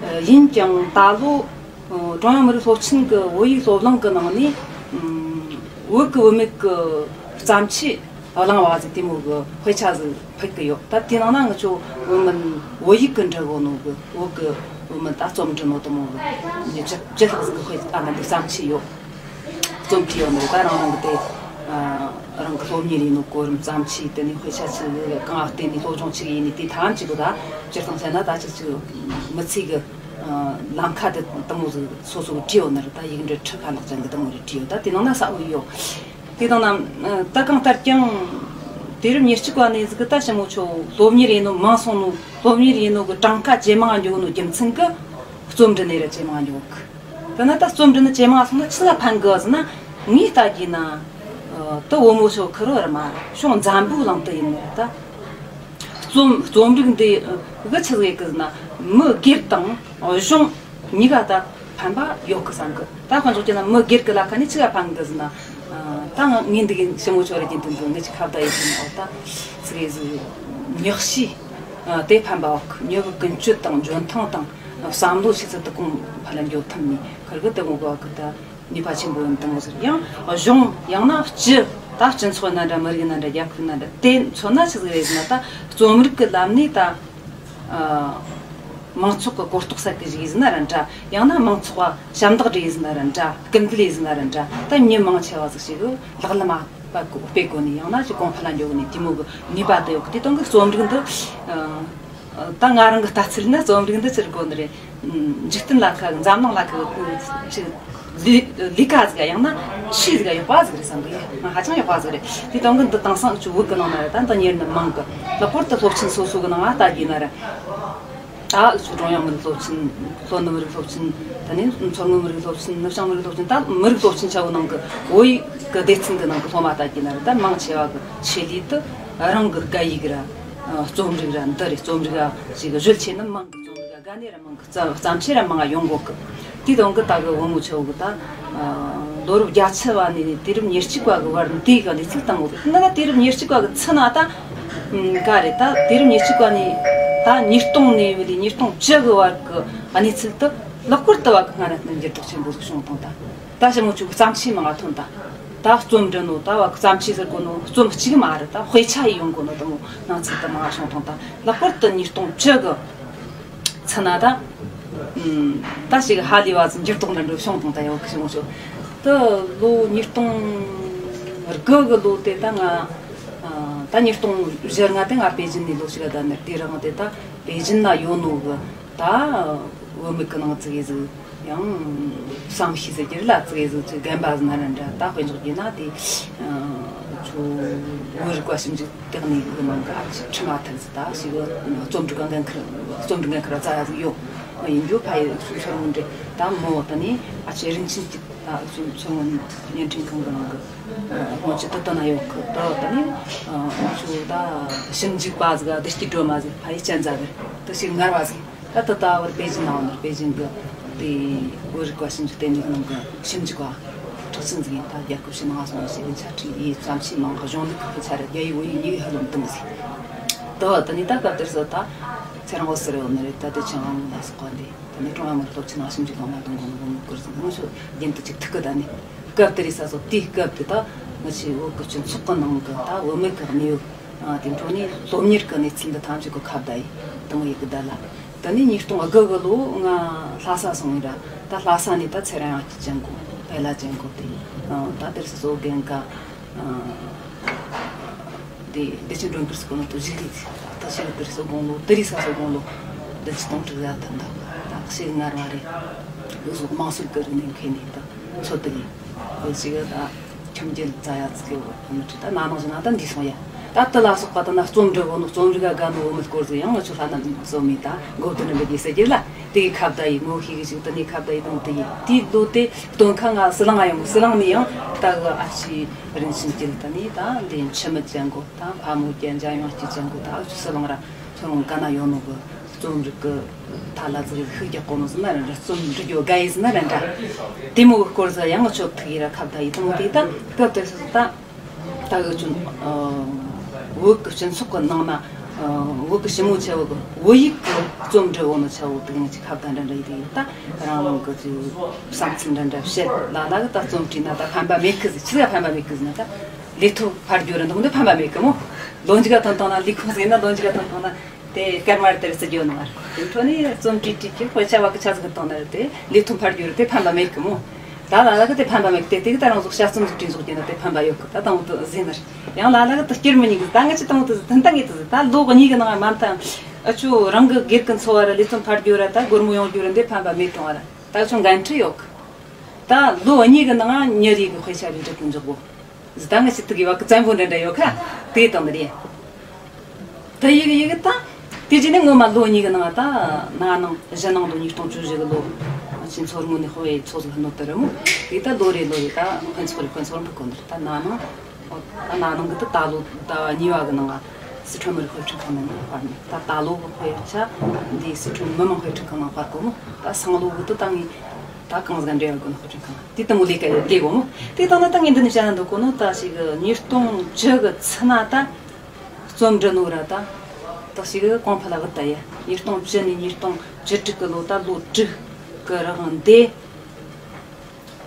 ཨ། ཡིན་ཀྱང་ད་ལོ། ཨ། ཀྲུང་དབྱང་མི་རིགས་སློབ་ཆེན་གི་བོད་ཡིག་སློབ་གླིང་གི་ནང་ནས། ཨ། བོད་གི་བུད་མེད་གི་བརྩམས་ཆོས་བླངས་པ་ཟིག་དེ་མོ་གི་དཔེ་ཆ་ཟིག་ཕུད་གི་ཡོད། ད་དེ་ནང་ན་ང་ཆོ་བོད་མི་བོད་ཡིག་གི་འབྲི་གོ་ནོ་གི། བོད་གི་བུད་མེད་ད་རྩོམ་འབྲི་ནོ་དེ་མོ་གི་ཉི་ཤུ་བཅུ་ལྷག་ཟིག་གི་དཔེ་ཨ་ང་འདི་བརྩམས་ཆོས་ཡོད། རྩོམ་བྲིས་ཡོད་ནི་རེད། ད་རང་རང་གི་དེ། ཨ། རང་གི་སློབ་གཉེར་ཡིན་ནོ་གོ་རིམ་བརྩམས་ཆོས་དེ་ནས་དཔེ་ཆ་ཆི་གང་བལྟས་ནས་སློབ་སྦྱོང་ཆི་ཡིན་ནི་དེ་ཐམས་ཅད་གི་ད་སྤྱིར་བཏང་བཤད་ན་ད་ཅི་ཅི་མི་ཚེ་གི། ཨ། ལམ་ཁ་དེ་དེ་མོ་ཟིག་སོ་སོ་གི་བྲིས་ཡོད་ནི་རེད། ད་ཡིག་འབྲུ་ཁྲི་ཁ་ལག་ཅན་གི་དེ་མོ་རེ་བྲིས་ཡོད། ད་དེ་ནང་ན་གསལ་བོ་ཡོད། དེ་དང་ན། ཨ། ད་གང་ལྟར་ཀྱང་། དུས་རབས་ཉེར་གཅིག་པ་ནས་ཟིག་གི་ད་ཞི་མོ་ཆོ་སློབ་གཉེར་ཡིན་ནོ་མང་སོང་ནོ། སློབ་གཉེར་ཡིན་ནོ་གི་གྲངས་ཀ་ཇེ་མང་འགྱོ་ནོ་རྒྱུ་མཚན་གི་རྩོམ་འབྲི་ནས་ར་ཇེ་མང་འགྱོ་གི། དེ་ན་ད་རྩོམ་འབྲི་ནི་ཇེ་མང་སོང་ན་ཆི་ལ་ཕན་གི་ཟེར་ན། ངས་ལྟ་རྒྱུ་ན་ད་བུ་མོ་ཆོ་ཁུར་བར་མ་ར་ཤོང་འཛམ་བུ་གླིང་དུ་ཡིན་ནོ་ད། རྩོམ་རྩོམ་རིག་འདི་གི་ཆི་ཟིག་གི་ཟེར་ན། མི་སྒེར་དང་གཞུང་གཉིས་ཀ་ད་ཕན་པ་ཡོད་གི་བསམ་གི། ད་དཔེ་འཇོག་རྒྱུ་ན་མི་སྒེར་གི་ལ་ཁ་ནས་ཆི་ག་ཕན་གི་ཟེར་ན། ད་ང་ངས་འདི་གི་ཞི་མོ་ཆོ་ར་རྒྱུན་དུ་འདུག་ངས་ཅི་ཁ་བརྡ་ཡེད་ཀྱི་ནོ་ད་ཟིག་གི་ཟིག་ཉག་ཤི་དེ་ཕན་པ་ཡོད་གི། མྱི་གི་ཀུན་སྤྱོད་དང་འཇོན་ཐང་དང་བསམ་བློ་ཆི་ཟིག་ཏུ་གོང་འཕེལ་ལ་འགྱོ་ཐུབ་ནི་ཁུར་གི་དེ་མོ་གི་ད་ནུས་པ་ཆེན་པོ་ཡོད་དང་ཟེར། ཡང་གཞུང་ཡང་ན་སྤྱི་ད་སྤྱི་ཚོགས་ན་འདྲ་མི་རིགས་ན་འདྲ་རྒྱལ་ཁབ་ན་འདྲ་དེ་མཚོན་ན་ཆི་ཟིག་རེད་ཟེར་ན། ད་རྩོམ་རིག་གི་ལམ་ནས་ད། མང་ཚོགས་ཀྱི་གོ་རྟོགས་ཟིག་གི་ཞིག་ཡིན་ན་ར་འདྲ། ཡང་ན་མང་ཚོགས་ལ་ཞབས་འདེགས་རེ་ཡིན་ན་ར་འདྲ། སྐུལ་འདེད་ཡིན་ན་ར་འདྲ། ད་མྱི་མང་ཆེ་བ་ཟིག་ཞིག་གི་ལག་ལེན་མ་སྤེལ་གོ་ནས་ཡང་ན་ཅིག་གོང་འཕེལ་ལ་འགྱོ་གི་ནས་དེ་མོ་གི་ནུས་པ་དེ་ཡོད་གི། དེ་དང་གི་རྩོམ་རིག་འདི་ད་ང་རང་གི་ལྟ་ཚུལ་ན་རྩོམ་རིག་འདི་ཅི་རེད་གོ་ནི་རེད། འཇིག་རྟེན་ལ་ཁ་གི་འཛམ་གླིང་ལ་ཁ་གི་ཅིག་ལས་ལས་ཀ་ཟིག་ཡང་ན་ཆོས་ཟིག་ཡག་པ་ཟིག་རེད་བསམ་གི། ང་ཧ་ཅང་ཡག་པ་ཟིག་རེད། དེ་དང་གི་འདི་དེང་སང་ཅིག་བོད་གི་ནང་ན་ར་ད་འདི་གཉེར་ནི་མང་གི། ལྷག་པར་དུ་སློབ་ཆེན་སོ་སོ་གི་ནང་ང་ལྟ་རྒྱུ་ན་ར། ད་འུ་ཆོ་ཀྲུང་དབྱང་མི་རིགས་སློབ་ཆེན། ལྷོ་ནུབ་མི་རིགས་སློབ་ཆེན། ད་ནི་མཚོ་སྔོན་མི་རིགས་སློབ་ཆེན། ནུབ་བྱང་མི་རིགས་སློབ་ཆེན། ད་མི་རིགས་སློབ་ཆེན་ཆ་བོ་ནང་གི་བོད་ཡིག་གི་སྡེ་ཚན་གི་ནང་གི་སློབ་མ་ལྟ་རྒྱུ་ན་ར། ད་མང་ཆེ་བ་གི་ཆེད་ལས་དུ་རང་གི་སྐད་ཡིག་ར་རྩོམ་རིག་ར་འདི་རེད། རྩོམ་རིག་ག་ཞིག་གི་གཞོལ་ཆེ་ནི་མང་གི། རྩོམ་རིག་ག་དགའ་ནི་ར་མང་གི། བརྩམས་བརྩམས་ཆོས་ར་མང་ང་ཡོང་གོ་གི། དེ་དང་གི་ད་གི་བུ་མོ་ཆ་བོ་གི་ད་ལོ་རབས་བརྒྱད་ཅུ་བ་ནས་དུས་རབས་ཉེར་གཅིག་བ་གི་བར་འདི་གི་གནས་ཚུལ་བཏང་གོ་གི། ན་ད་དུས་རབས་ཉེར་གཅིག་བ་གི་ཚུན་ན་ད་ག་རེད། ད་དུས་རབས་ཉེར་གཅིག་བ་ནས་ད་ཉིས་སྟོང་ནས་བུད་ལས་ཉིས་སྟོང་བཅུ་གི་བར་གི་གནས་ཚུལ་དུ་ལྷག་པར་དུ་བ་གི་སྔ་ན་ནས་འགྱུར་ལྡོག་ཆེན་པོ་ཞིག་བྱུང་བཏང་། ད་ད་ཞི་མོ་ཆོ་གི་བརྩམས་ཆོས་མང་ང་ཐོན། ད་ད་རྩོམ་འབྲི་ནོ་ད་བ་གི་བརྩམས་ཆོས་ཟེར་གོ་ནོ་རྩོམ་གཅིག་མ་རེད། ད་དཔེ་ཆ་ཡི་ཡོང་གོ་ནོ་དང་སྣང་ཚུལ་དུ་མང་ང་བྱུང་བཏང་། ད་ལྷག་པར་དུ་ཉིས་སྟོང་བཅུ་གི་ཚུན་ན་ད། ཨུམ། ད་ཞིག་ཧ་ལས་བ་ཟིག་འགྱུར་ལྡོག་འདྲ་འགྲོ་བྱུང་བཏང་། ད་ཡོད་གི་ཞི་མོ་ཆོ། ད་ལོ་ཉིས་སྟོང་དགུ་གི་ལོ་དེ་ད་ང་ད་ཉིས་སྟོང་བཞི་ལྔ་དེ་ང་པེ་ཅིན་ནས་ལོ་ཞིག་ག་ད་ནི་དེ་རིང་དེ་ད་པེ་ཅིན་ན་ཡོད་ནོ་གི་ད་བུད་མེད་གི་ནང་ཙི་གེ་ཟིག་ཡང་བསམ་ཤེས་ཟེར་རྒྱུ་ལ་ཙི་གེ་ཟིག་ཅིག་རྒན་པ་ཟིག་ན་ར་འདྲ། ད་དཔེ་འཇོག་རྒྱུ་ན་དེ་ཆོ་བོད་རིག་པ་ཞིབ་འཇུག་ལྟེ་གནས་གི་ནང་གི་ཨ་ཅེ་ཁྲི་མ་ཐར་ཟེར། ད་ཞིག་རྩོམ་སྒྲིག་གི་འགན་ཁུར། རྩོམ་སྒྲིག་འགན་ཁུར་རྩ་ཡ་ཟིག་ཡོད། ཡིན་རྒྱུ་ཕ་ཡི་སུ་ཚོར་མི་འདྲེ། ད་མོ་ད་ནི་ཨ་ཅེ་རིན་ཆེན་གྱི་ད་སུ་ཚོར་མི་བརྙན་འཕྲིན་ཁང་གི་ནང་གི་སྔོན་ཆད་དུ་ད་ན་ཡོད་གི། ད་ད་ནི་ཨ་ཆུ་ད་ཞིབ་འཇུག་པ་ཟིག་བདེ་སྐྱིད་སྒྲོལ་མ་ཟིག་ཕ་ཡི་སྤྱན་རྩ་གི་ད་ཞིག་ངར་བ་ཟིག་ད་ད་ལྟ་བར་པེ་ཅིན་ནང་ནས་པེ་ཅིན་གི་དེ་བོད་རིག་པ་ཞིབ་འཇུག་ལྟེ་གནས་ནང་གི་ཞིབ་འཇུག་པ་གྲགས་ཅན་ཟིག་ཡིན། ད་རྒྱལ་ཁབ་ཕྱི་ནང་ང་སོང་ནས་ཞིག་ཡིན་ཆ་ཁྲིད་ཡིན། བརྩམས་ཆོས་མང་གི་གཞུང་ལུགས་ཀྱི་ཆ་ར་རྒྱ་ཡིག་བོད་ཡིག་གཉིས་ཀ་ཧ་ལམ་འདོན་ཟིག་ད་ད་ནི་ད་སྐབས་དེར་སོ་ད་ཚེ་རིང་འོད་ཟེར་ཡོད་ནི་རེད། ད་དེ་ཆང་ཨ་མོ་ལ་སོགས་པ་འདི་ད་ནི་ཀྲུང་ཨ་མི་རིགས་སློབ་ཆེན་ནང་ཞིབ་འཇུག་སློབ་མ་དང་གོང་གོང་བཀུར་ཟིག་ང་ཚོ་རྒྱུན་དུ་ཅིག་ཐུག་གི། ད་ནི་སྐབས་དེར་ས་སོ་དེའི་སྐབས་དེ་ད་ང་ཚོའི་བོད་ཀྱི་སྤྱི་ཚོགས་ཀྱི་ནང་གི་ད་བུད་མེད་ཀྱི་གནས་བབ། ཨ། དེ་འཕྲོ་ནས་སློབ་གཉེར་གྱི་གནས་ཚུལ་འདི་ཐམས་ཅད་ཀྱི་ཁ་བརྡ་ཡིན་དང་ཡི་གེ་བརྡ་ལ། དེ་ནས་ཉིས་སྟོང་དགུ་གི་ལོ་ང་ལྷ་ས་སོང་ཡིན་ར། ད་ལྷ་ས་ནས་ད་ཚེ་རིང་དབྱངས་སྐྱིད་ཅན་གོ་བེ་ལ་ཅན་གོ་དེ། ཨ། ད་དེར་སོ་སོ་རྒན་ཀ་ཨ། དེ་བདེ་ཆེན་སྒྲོན་དཀར་སོགས་ནང་དུ་བཞུགས་ལས་ད་ད་ཞིག་དེར་སོ་དགུང་ལོ་དེ་རིང་ས་སོ་དགུང་ལོ་བདུན་ཅུ་དོན་དྲུག་ཡར་ཐོན་ད་ད་ཞིག་ངར་བ་རེད། འུ་ཟོ་དམངས་སྲོལ་གྱི་རིག་གནས་མཁས་ནས་ད་ཚོད་དེ་ཡིན། འུ་ཞིག་ད། ཁྱིམ་རྒྱུད་རྩ་ཡ་ཙི་གེ་བོ་མི་ཁྲི་ད་ན་ནང་བཞིན་ན་ད་འདི་སོང་ཡ། ད་དེ་ལ་སོགས་པ་ད་ན་རྩོམ་འབྲི་བོ་ནོ་རྩོམ་རིག་ག་དགའ་ནོ་བོ་མི་སྐོར་ཟིག་ཡང་ང་ཚོ་ལྷ་ན་བཟོ་མི་ད་མགོ་བདུན་རིམ་པའི་རྒྱལ་སྲས་རྒྱུད་ལ་དེ་གི་ཁ་བརྡ་ཡི་ངོ་ཤེས་གི་ཞིག་ད་ནི་ཁ་བརྡ་ཡི་དང་དེ་ཡི་དེའི་ལོ་དེ་སྟོན་ཁ་ང་ཟི་ལིང་ང་ཡོང་། ཟི་ལིང་ནས་ཡང་ད་གི་ཨ་ཅེ་རིན་ཆེན་སྐྱིད་ད་ནི་ད་འདི་འཆི་མེད་ཅན་གོ་ད་ཕ་མོ་རྒྱན་འཇམ་དབྱངས་སྐྱིད་ཅན་གོ་ད་ཨ་ཅེ་ཟི་ལིང་ར་ཁྱོད་རང་ག་ན་ཡོང་ནོ་གི་རྩོམ་རིག་གི་ཐ་ལ་ཙི་ཤུགས་རྒྱག་གོ་ནོ་ཟེར་ན་ར་འདྲ། རྩོམ་འབྲི་རྒྱུ་དགའ་ཡི་ཟེར་ན་ར་འདྲ། དེ་མོ་གི་སྐོར་ཟིག་ཡང་ཆོག་ཐུག་ཡི་ར་ཁ་བརྡ་ཡི་དང་དེ་ད་སྐབས་དེ་སོ་ད་ད་གི་ཆུན་བོད་གི་སྤྱི་ཚོགས་གི་ནང་ན་བོད་གི་ཞི་མོ་ཆེ་བོ་གི་བོད་ཡིག་གི་རྩོམ་འབྲི་བོ་ནོ་ཆེ་བོ་དེ་ངས་ཅི་ཁ་བརྡ་འདྲ་འདྲ་ཡི་དེ་ཡི་ད་རང་རང་གི་ཅི་བསམ་ཚུལ་འདྲ་འདྲ་བཤད། ལ་ལ་གི་ད་རྩོམ་བྲིས་ན་ད་ཕན་པ་མེད་གི་ཟེར། ཆི་ཟིག་ཕན་པ་མེད་གི་ཟེར་ན་ད་ལས་ཐོག་ཕར་རྒྱུ་ར་འདུག་འདི་ཕན་པ་མེད་གི་མོ། ལོ་མཇུག་ག་ཐོན་བཏང་ན་ལས་ཁུངས་ཟིག་ན་ལོ་མཇུག་ག་ཐོན་བཏང་ན། དེ་སྐར་མ་རེ་དེར་བརྩི་རྒྱུ་ནི་མ་རེད། དེ་འཕྲོ་ནས་རྩོམ་བྲིས་བྲིས་ཀྱི་དཔེ་ཆ་བ་གི་ཆ་ཟིག་གཏོང་ན་རེད། དེ་ལས་ཐོག་ཕར་རྒྱུ་རེད། དེ་ཕན་པ་མེད་གི་མོ། ད་ལ་ལ་གི་དེ་ཕན་པ་མེད་གི། དེ་དེ་གི་ད་རང་ཟོག་དཔྱད་རྩོམ་ཟིག་བྲིས་ཟོག་རྒྱུ་ན་དེ་ཕན་པ་ཡོད་གི། ད་དང་པོ་དེ་ཟིན་ནི་རེད། ཡང་ལ་ལ་གི་དེ་སྐྱུར་མི་ཉིད་གི་ད་ང་ཅི་དང་པོ་དེ་ཟིག་ད་ལོ་གཉིས་གི་ནང་མ་མཐའ་ཨ་ཆུ་རང་གི་སྒེར་གི་འཚོ་བ་ར་ལས་རྩོམ་ཕར་རྒྱུ་ར་ད་སྒོར་མོ་ཡོང་རྒྱུ་ར་འདི་ཕན་པ་མེད་གཏོང་བ་ར་ད་ཆུ་འགན་འཁྲི་ཡོད་གི། ད་ལོ་གཉིས་གི་ནང་མྱི་རེ་གི་དཔེ་ཆ་རེ་འབྲི་གི་འཇོག་གོ། ཟི་ད་ང་ཞིག་ཏུ་གི་བ་ཀི་བཙན་པོ་འདྲ་འདྲ་ཡོད་ཁ་དེ་དང་ནི་རེད། ད་ཡི་གི་ཡི་གི་ད་དེ་རྗེས་ནས་སྔོན་མ་ལོ་གཉིས་ཀྱི་ནང་ད་ན་ནིང་གཞེས་ནིང་དུ་ཉིས་སྟོང་བཅུ་བཞི་གི་ལོ་ཕྱི་ཚོར་ངོ་ནས་ཧོ་ཡེ་ཚོ་ཟིག་ཧ་ནོ་ཏི་རི་མོ་དེ་ད་ལོ་རེ་ལོ་རེ་ད་ཧོན་ཚོགས་རེ་ཧོན་ཚོགས་འབུད་གོ་ནི་རེད། ད་ན་ནིང་ད་ན་ནིང་གི་ད་ད་ལོ་ཟླ་བ་གཉིས་པ་གི་ནང་ང་སི་ཁྲོན་མི་རིགས་དཔེ་སྐྲུན་ཁང་ནང་ནས་དཔར་ནས། ད་ད་ལོ་གི་དཔེ་ཆ་འདི་སི་ཁྲོན་མི་དམངས་དཔེ་སྐྲུན་ཁང་ནང་དཔར་གོ་མོ། ད་སང་ལོ་གི་ད་ད་ངས་ད་གང་ཟིག་འབྲེལ་བ་དགོས་ན་དཔེ་སྐྲུན་ཁང་དེ་ལྟ་མོ་ལས་ཀ་ཡོད་དེ་གོ་མོ། དེ་ད་ན་ད་ངས་འདི་ནས་བཤད་ན་འདུག་གོ་ནོ། ད་ཞིག་ཉིས་སྟོང་བཅུ་གི་ཚུན་ན་ད་རྩོམ་འབྲི་ནོ་ར་ད་ད་ཞིག་གོང་འཕེལ་ལ་བུད་ད་ཡ། ཉིས་སྟོང་བཅུ་ནས་ཉིས་སྟོང་བཅུ་དྲུག་གི་ལོ་ད་ལོ་དྲུག་གི་རིང་འདི།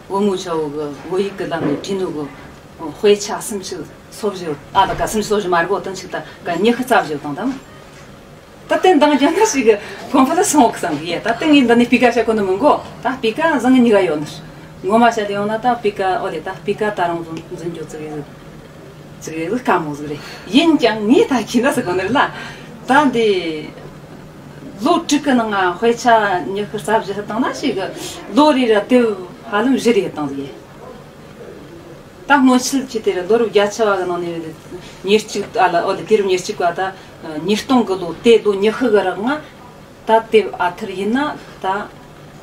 བུ་མོ་ཆ་བོ་གི་བོད་ཡིག་གི་ལམ་ནས་བྲིས་ནོ་གི་དཔེ་ཆ་སུམ་ཅུ་སོ་བཞི། ཨ་ད་ག་སུམ་ཅུ་སོ་བཞི་མ་རེད་གོ། དོན་ཆིག་ད་ག་ཉི་ཤུ་རྩ་བཞི་དང་དམ། ད་དེ་འདང་རྒྱབ་ན་ཞིག་གི་གོང་འཕེལ་ལ་སོང་གི་བསམ་གི་ཡ། ད་དེ་ངས་འདི་ནས་སྤུས་ཀ་བཤད་གོ་ནི་མིན་གོ། ད་སྤུས་ཀ་བཟང་ངི་གཉིས་ཀ་ཡོད་ནི། ངོ་མ་བཤད་ལེ་ཡོང་ན་ད་སྤུས་ཀ་ཨོ་ལེ་ད་སྤུས་ཀ་ད་རང་བཟུང་འཛིན་རྒྱུ་ཙི་གི་ཟིག་ཅིག་རེད་དཀའ་མོ་ཟིག་རེད། ཡིན་ཀྱང་ངས་ད་ཁྱི་ན་ཟིག་གོ་ནི་རེད་ལ། ད་འདི་ལོ་དྲུག་གི་ནང་ང་དཔེ་ཆ་ཉི་ཤུ་རྩ་བཞི་བཏང་ན་ཞིག་གི་ལོ་རེ་ར་དེབ་ཧ་ལམ་བཞི་རེ་བཏང་ཟིག་ཡིན། ད་སྔོན་ཆད་ཁྱི་དེ་ར་ལོ་རབས་བརྒྱད་ཅུ་བ་གི་ནང་ནས་ཉེར་གཅིག་ཨ་ལ་ཨོ་ལེ་དུས་རབས་ཉེར་གཅིག་པ་ད་ཉིས་སྟོང་གི་ལོ་དེ་ལོ་ཉི་ཤུ་གི་རིང་ང་ད་དེབ་ཨ་ཐུར་ཡིན་ན་ད་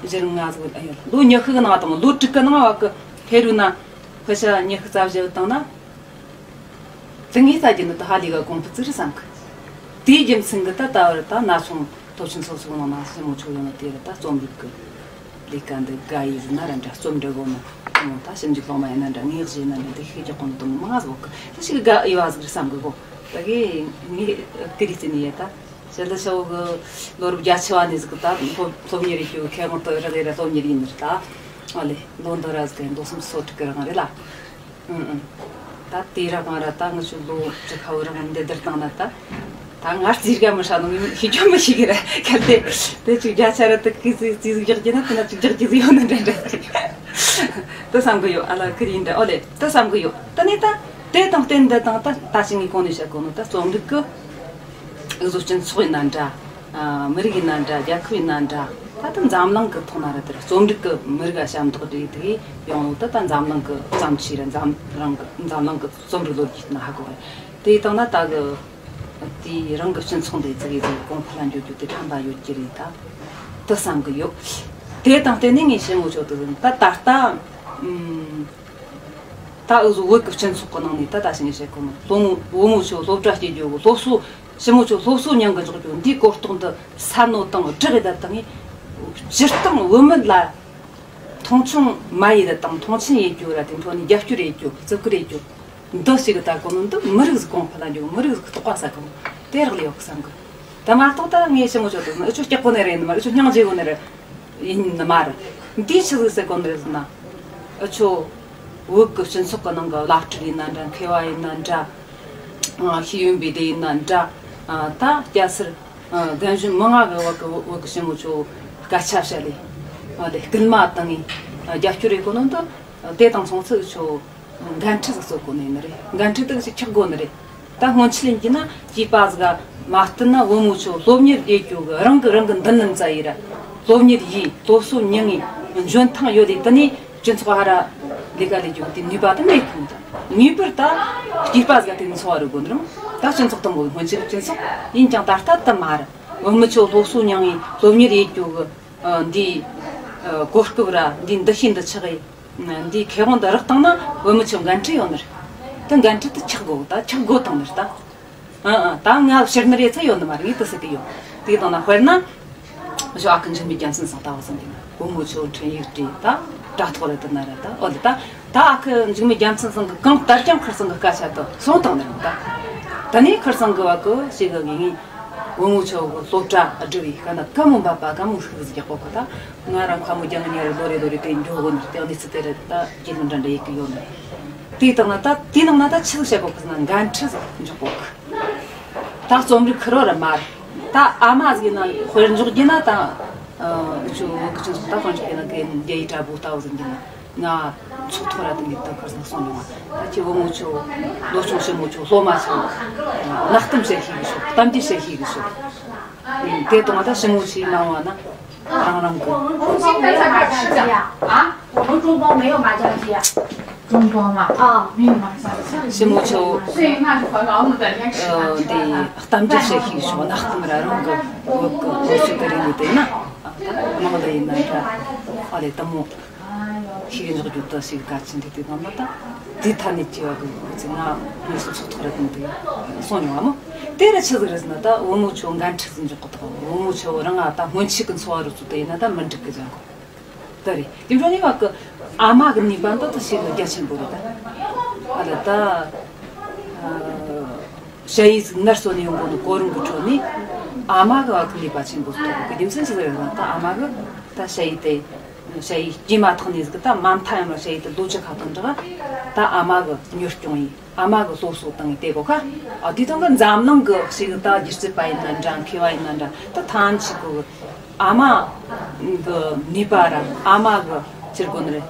བཞི་རིང་ང་ཟིག་ཡོད། ལོ་ཉི་ཤུ་གི་ནང་དང་ལོ་དྲུག་གི་ནང་བ་གི་ཧེ་རུ་ན་དཔེ་ཆ་ཉི་ཤུ་རྩ་བཞི་བཏང་ན། དེ་ངས་ལྟ་རྒྱུ་ནི་ད་ཧ་ལས་ག་གོང་འཕེལ་ཙི་རེད་བསམ་གི། དེའི་རྒྱུ་མཚན་གི་ད་ལྟ་བར་ད་ན་ཆུང་སློབ་ཆེན་སོ་སོའི་ནང་ན་ཞི་མོ་ཆོ་ཡོང་ནི་དེ་རེད། ད་རྩོམ་རིག་གི་ལས་ཀ་འདི་དགའ་ཡི་ཟིན་ན་ར་འདྲ། རྩོམ་འབྲི་གོ་ནོ་ད་ཞིབ་འཇུག་སློབ་མ་ཡིན་ན་འདྲ། ངས་བྱས་ན་འདྲ། འདི་ཤེས་རྒྱག་གོ་ནོ་དང་མང་ཟོག་གི་ད་ཞིག་དགའ་ཡི་བ་ཟིག་རེད་བསམ་གི་གོ། ད་གི་ངས་ཀི་རི་རྩེ་ནས་ཡ་ད་ཞལ་ལ་ཤ་བོ་གི་ལོ་རབས་བརྒྱད་ཅུ་བ་ནས་ཟིག་ད་སློབ་སློབ་གཉེར་རེ་ཞུ་ཁེ་དབང་དུ་རག་ཡི་ར་སློབ་གཉེར་ཡིན་ནི་རེད། ད་ཨ་ལེ་ལོ་འདི་ར་ཟིག་ལོ་སུམ་ཅུ་སོ་དྲུག་གི་རང་རེད་ལ། ཨུ་ཨུ། ད་དེ་ར་གང་ར་ད་ང་ཆུ་ལོ་བཅུ་ཁ་བོ་རང་འདི་བསྡུར་བཏང་ན་ད། ད་ང་རྩིས་རྒྱ་མི་ཧྲ་ནོ་ཤི་རྒྱ་མི་ཤི་གི་ར་གལ་ཏེ། དེ་ཅིག་བརྒྱ་ཆ་ར་དུ་ཀི་ཙི་ཙི་ཟིག་རྒྱག་རྒྱུ་ན་དེ་ན་ཅིག་རྒྱག་རྒྱུ་ཟིག་ཡོད་ན་འདྲ་འདྲ་ཟིག་དུ་བསམ་གི་ཡོད། ཨ་ལ་ཀི་རིན་འདྲ་ཨོ་ལེ་དུ་བསམ་གི་ཡོད། དེ་ནས་ད་དེ་དང་བསྟུན་འདི་དང་ད་ད་ཅི་ངས་གོང་ནས་བཤད་གོ་ནོ་ད་རྩོམ་རིག་གི་འུ་ཚོ་སྤྱི་ཚོགས་ཡིན་ན་འདྲ། ཨ་མི་རིགས་ཡིན་ན་འདྲ། རྒྱལ་ཁབ་ཡིན་ན་འདྲ། ད་ལྟ་འཛམ་གླིང་གི་ཐོག་ན་ར་དེར་རྩོམ་རིག་གི་མི་རིགས་ལ་ཞབས་འདེགས་སྒྲིག་དེ་ཡོང་ལོ། ད་ལྟ་འཛམ་གླིང་གི་བརྩམས་ཆོས་ར་འཛམ་རང་གི་འཛམ་གླིང་གི་རྩོམ་རིག་ལོ་རྒྱུས་ན་ཧ་གོ་བ་རེད། དེ་ཡི་སྟེང་ན་ད་གི་དེའི་རང་གི་སྤྱི་ཚོགས་འདི་ཙི་གེ་ཙི་གེ་གོང་འཕེལ་ལ་འགྱུར་རྒྱུ་དེ་ཕན་པ་ཡོད་ཀྱི་རེད་ད་དུ་བསམ་གི་ཡོད། དེ་དང་བསྟུན་ནས་ངས་ཞི་མོ་ཆོ་དུ་ད་ད་ལྟ་ཨུམ། ད་འུ་ཚོ་བོད་ཀྱི་སྤྱི་ཚོགས་ཀྱི་ནང་ནས་ད་ད་ཞིག་ངས་བཤད་གོ་ནོ་སློབ་མོ་བུ་མོ་ཆོ་སློབ་གྲྭ་སྐྱེལ་རྒྱུ་གི་སློབ་གསོ། ཞི་མོ་ཆོ་སློབ་གསོ་མྱང་གི་འཇོག་རྒྱུ་འདིའི་གོ་རྟོགས་འདི་སད་ནོ་དང་སྒྲིག་ཡེད་ད་དང་ངས་སྤྱིར་བཏང་བུད་མེད་ལ་མཐོང་ཆུང་མ་ཡེད་ད་དང་མཐོང་ཆེན་ཡེད་རྒྱུ་ར་དེ་འཕྲོ་ནས་རྒྱབ་སྐྱོར་ཡེད་རྒྱུ་བརྩི་བཀུར་ཡེད་རྒྱུ་འདི་ཞིག་གི་ད་གོ་ནོ་འདི་མི་རིགས་ཟིག་གོང་འཕེལ་ལ་འགྱོ་མི་རིགས་ཟིག་རྟོགས་པ་ཟ་གི་མོ་དེ་རག་ལས་ཡོད་གི་བསམ་གི། ད་མ་གཏོགས་ད་ངས་ཞི་མོ་ཆོ་དུ་ནི་འུ་ཆོ་སྐྱག་གོ་ནི་རེད་ནི་མ་རེད། འུ་ཆོ་སྙིང་རྗེ་གོ་ནི་རེད། ཡིན་ནི་མ་རེད། འདིའི་ཆི་ཟིག་ཟེར་གོ་ནི་རེད་ཟེར་ན། འུ་ཆོ་བོད་ཀྱི་སྤྱི་ཚོགས་ཀྱི་ནང་གི་བླ་སྤྲུལ་ཡིན་ན་འདྲ། མཁས་པ་ཡིན་ན་འདྲ། ཨ་ཤེས་ཡོན་པའི་སྡེ་ཡིན་ན་འདྲ། ཨ་ད་སྐྱ་སེར་ཨ་རྒན་གཞོན་མི་ང་གི་བོད་ཀྱི་བོད་ཀྱི་ཞི་མོ་ཆོ་སྐད་ཆ་བཤད་ལེ། ཨ་ལེ་སྐུལ་མ་བཏང་ངེ་རྒྱབ་སྐྱོར་ཡེད་གོ་ནོ་འདི་དེ་དང་མཚུངས་ཚུལ་འུ་ཆོ། འགན་འཁྲི་ཟིག་བཟོ་དགོས་ནི་ནི་རེད། འགན་འཁྲི་དེ་ཟིག་འཁྱེར་དགོས་ནི་རེད། ད་སྔོན་ཆད་ཡིན་གྱི་ན་སྐྱེས་པ་ཟིག་མ་བསྟུན་ན་བུ་མོ་ཆོ་སློབ་གཉེར་ཡེད་རྒྱུ་གི་རང་གི་རང་གི་མདུན་ལམ་བཙལ་ཡི་ར། སློབ་གཉེར་ཡེད་སློབ་གསོ་མྱང་ངེ་འཇོན་ཐང་ཡོད་དེ་དེ་ནས་སྤྱི་ཚོགས་ཧ་ར་ལས་ཀ་ལས་རྒྱུ་དེ་ནུས་པ་དེ་མེད་ཁུངས་དང་ངེས་པར་ད་སྐྱེས་པ་ཟིག་དེ་འཚོ་བ་རོལ་དགོས་ནི་རེད། ད་སྤྱི་ཚོགས་དང་པོ་སྔོན་ཆད་སྤྱི་ཚོགས་ཡིན་ཀྱང་ད་ལྟ་དེ་མ་རེད། བུ་མོ་ཆོ་སློབ་གསོ་མྱང་ངེ་སློབ་གཉེར་ཡེད་རྒྱུ་གི་འདི་གོ་སྐབས་ར་འདི་འདུ་ཤེས་འདི་ཆགས་ཡི། འདིའི་ཁེ་དབང་འདི་རག་བཏང་ན་བུད་མེད་ཚོ་འགན་འཁྲི་ཡོད་ནི་རེད། དེ་འགན་འཁྲི་དེ་ཆགས་དགོས་ད་ཆགས་དགོས་བཏང་ནི་རེད་ད། ཨ་ཨ་ད་ང་ཕྱིར་ནི་རེད་ཚ་ཡོད་ནི་མ་རེད། ངས་དེ་ཟེར་གི་ཡོད། དེ་དང་ན་དཔེར་ན། ཞོ་ཨ་ཁུ་འཇིགས་མེད་རྒྱལ་མཚན་སང་ལྟ་བུ་སང་གི་ན་བུ་མོ་ཚོ་འཕྲིན་ཡིག་བྲིས་ད་དྲ་ཐོག་རེད་དེ་ན་རེད་ད་ཨོ་ལེ་ད། ད་ཨ་ཁུ་འཇིགས་མེད་རྒྱལ་མཚན་སང་གི་གང་ལྟར་ཀྱང་ཁིར་སང་གི་སྐད་ཆ་དེ་སོང་བཏང་ནི་རེད་ད། ད་ནས་ཁིར་སང་གི་བ་གི་ཞིག་གི་ངས། བུ་མོ་ཆོ་གི་སློབ་གྲྭ་བསྒྲུབས་པའི་ཁ་ན་ཀ་མོ་འབབ་པ་ཀ་མོ་ཤུགས་རྒྱག་གོ་གི་ད། ང་རང་ཁ་མོ་རྒྱང་ཉེ་རུ་ལོ་རེ་ལོ་རེ་དེ་འགྲོ་གོ་ནི་དེ་གནས་ཚུལ་དེ་རེད་ད་རྒྱུས་ལོན་འདྲ་འདྲ་ཡེད་གི་ཡོད་ནི། དེའི་སྟེང་ན་ད་དེའི་ནང་ན་ད་ཆི་ཟིག་བཤད་གོ་གི་ཟེར་ན་འགན་འཁྲི་ཟིག་འཇོག་གོ་གི། ད་རྩོམ་རིག་ཁུར་བ་ར་མ་རེད། ད་ཨ་མ་ཟིག་ཡིན་ན་དཔེར་འཇོག་རྒྱུ་ན་ད། འུ་ཆོ་བོད་ཀྱི་སྤྱི་ཚོགས་ད་དཔེར་འཇོག་རྒྱུ་ན་རྒན་རྒྱ་ཡི་དྲ་འབུ་ལྟ་བུ་ཟིག་ཡིན་ན། ང་ཚོགས་ཐོག་ར་དེ་འདི་ལྟར་ཁར་སང་སོང་མྱོང་བ། ད་ཁྱེད་བུ་མོ་ཆོ་ལོ་ཆུང་ཞི་མོ་ཆོ་སློབ་མ་ཆོ་གནའ་གཏམ་བཤད་ཤེས་གི་ཤོག་གཏམ་རྒྱུད་བཤད་ཤེས་གི་ཤོག་དེ་དང་ད་ཞི་མོ་ཆོའི་སྣང་བ་ན་རང་རང་གི 我们中方没有麻将机啊。中国嘛，啊，明白。是木球，所以那是和老母的人家吃饭，呃，吃饭。对，གཏམ་རྒྱུད་བཤད་ཤེས་ཤོག་ན་ཁོང་རང་རང་གི་བོད་ཀྱི་སློབ་གསོ་གི་རིག་གནས་དེ་ན། མང་ལ་ཡིན་ན་འདྲ། ཨ་ལས་དེ་མོ་ཤེས་ཀྱི་འཇོག་རྒྱུ་དུ་ཞིག་གལ་ཆེན་རེད། དེ་དང་ན་ད་དེ་ཐ་ནས་སྐྱེ་བ་གི་ཚེ་ན་དངོས་སུ་ཚོགས་ཐོག་ར་དང་དེ་སོང་མྱོང་བ་མོ། དེ་ར་ཆི་ཟིག་རེད་ཟེར་ན། ད་བུ་མོ་ཆོ་འགན་འཁྲི་ཟིག་འཇོག་གི་ཐོག་བུ་མོ་ཆོ་རང་ང་ད་སྔོན་ཆད་ཀྱི་འཚོ་བ་རུ་ཚུད་དེ་ཡིན་ན་ད་མི་འགྲིག་གི་ཅང་གོ། ད་རེད། དེ་འཕྲོ་ནས་བ་གི་ཨ་མ་གི་ནུས་པ་འདི་ད་ཞིག་ནི་རྒྱ་ཆེན་པོ་རེད་ད། ཨ་ལ་ད། ཨ། ཞ་ཡི་ཟིག་ནར་སོན་ནས་ཡོང་གོ་ནི་གོ་རིམ་གི་ཁྲོད་ནས་ཨ་མ་གི་བ་གི་ནུས་པ་ཆེན་པོ་ཐོག་གི་རྒྱུ་མཚན་ཅི་ཟིག་རེད་ན། ད་ཨ་མ་གི་ད་ཞ་ཡི་དེ། ཞ་ཡི་སྐྱེས་མ་ཐག་ནས་ཟིག་ད་མ་མཐའ་ཡང་ལ་ཞ་ཡི་དེ་ལོ་བཅུ་ཁ་ཐོན་འདྲ། ད་ཨ་མ་གི་གཉོར་སྐྱོང་ཡིན། ཨ་མ་གི་སློབ་གསོ་བཏང་ཡིན་དེ་གོ་ཁ། ཨ་དེ་དང་གི་འཛམ་གླིང་གི་ཞིག་ད་སྒྱུ་རྩལ་པ་ཡིན་ན་འདྲ། མཁས་པ་ཡིན་ན་འདྲ། ད་ཐང་ཆི་གོ་གི། ཨ་མ་གི་ནུས་པ་ར་ཨ་མ་གི་ཕྱིར་གོ་ནི་རེད།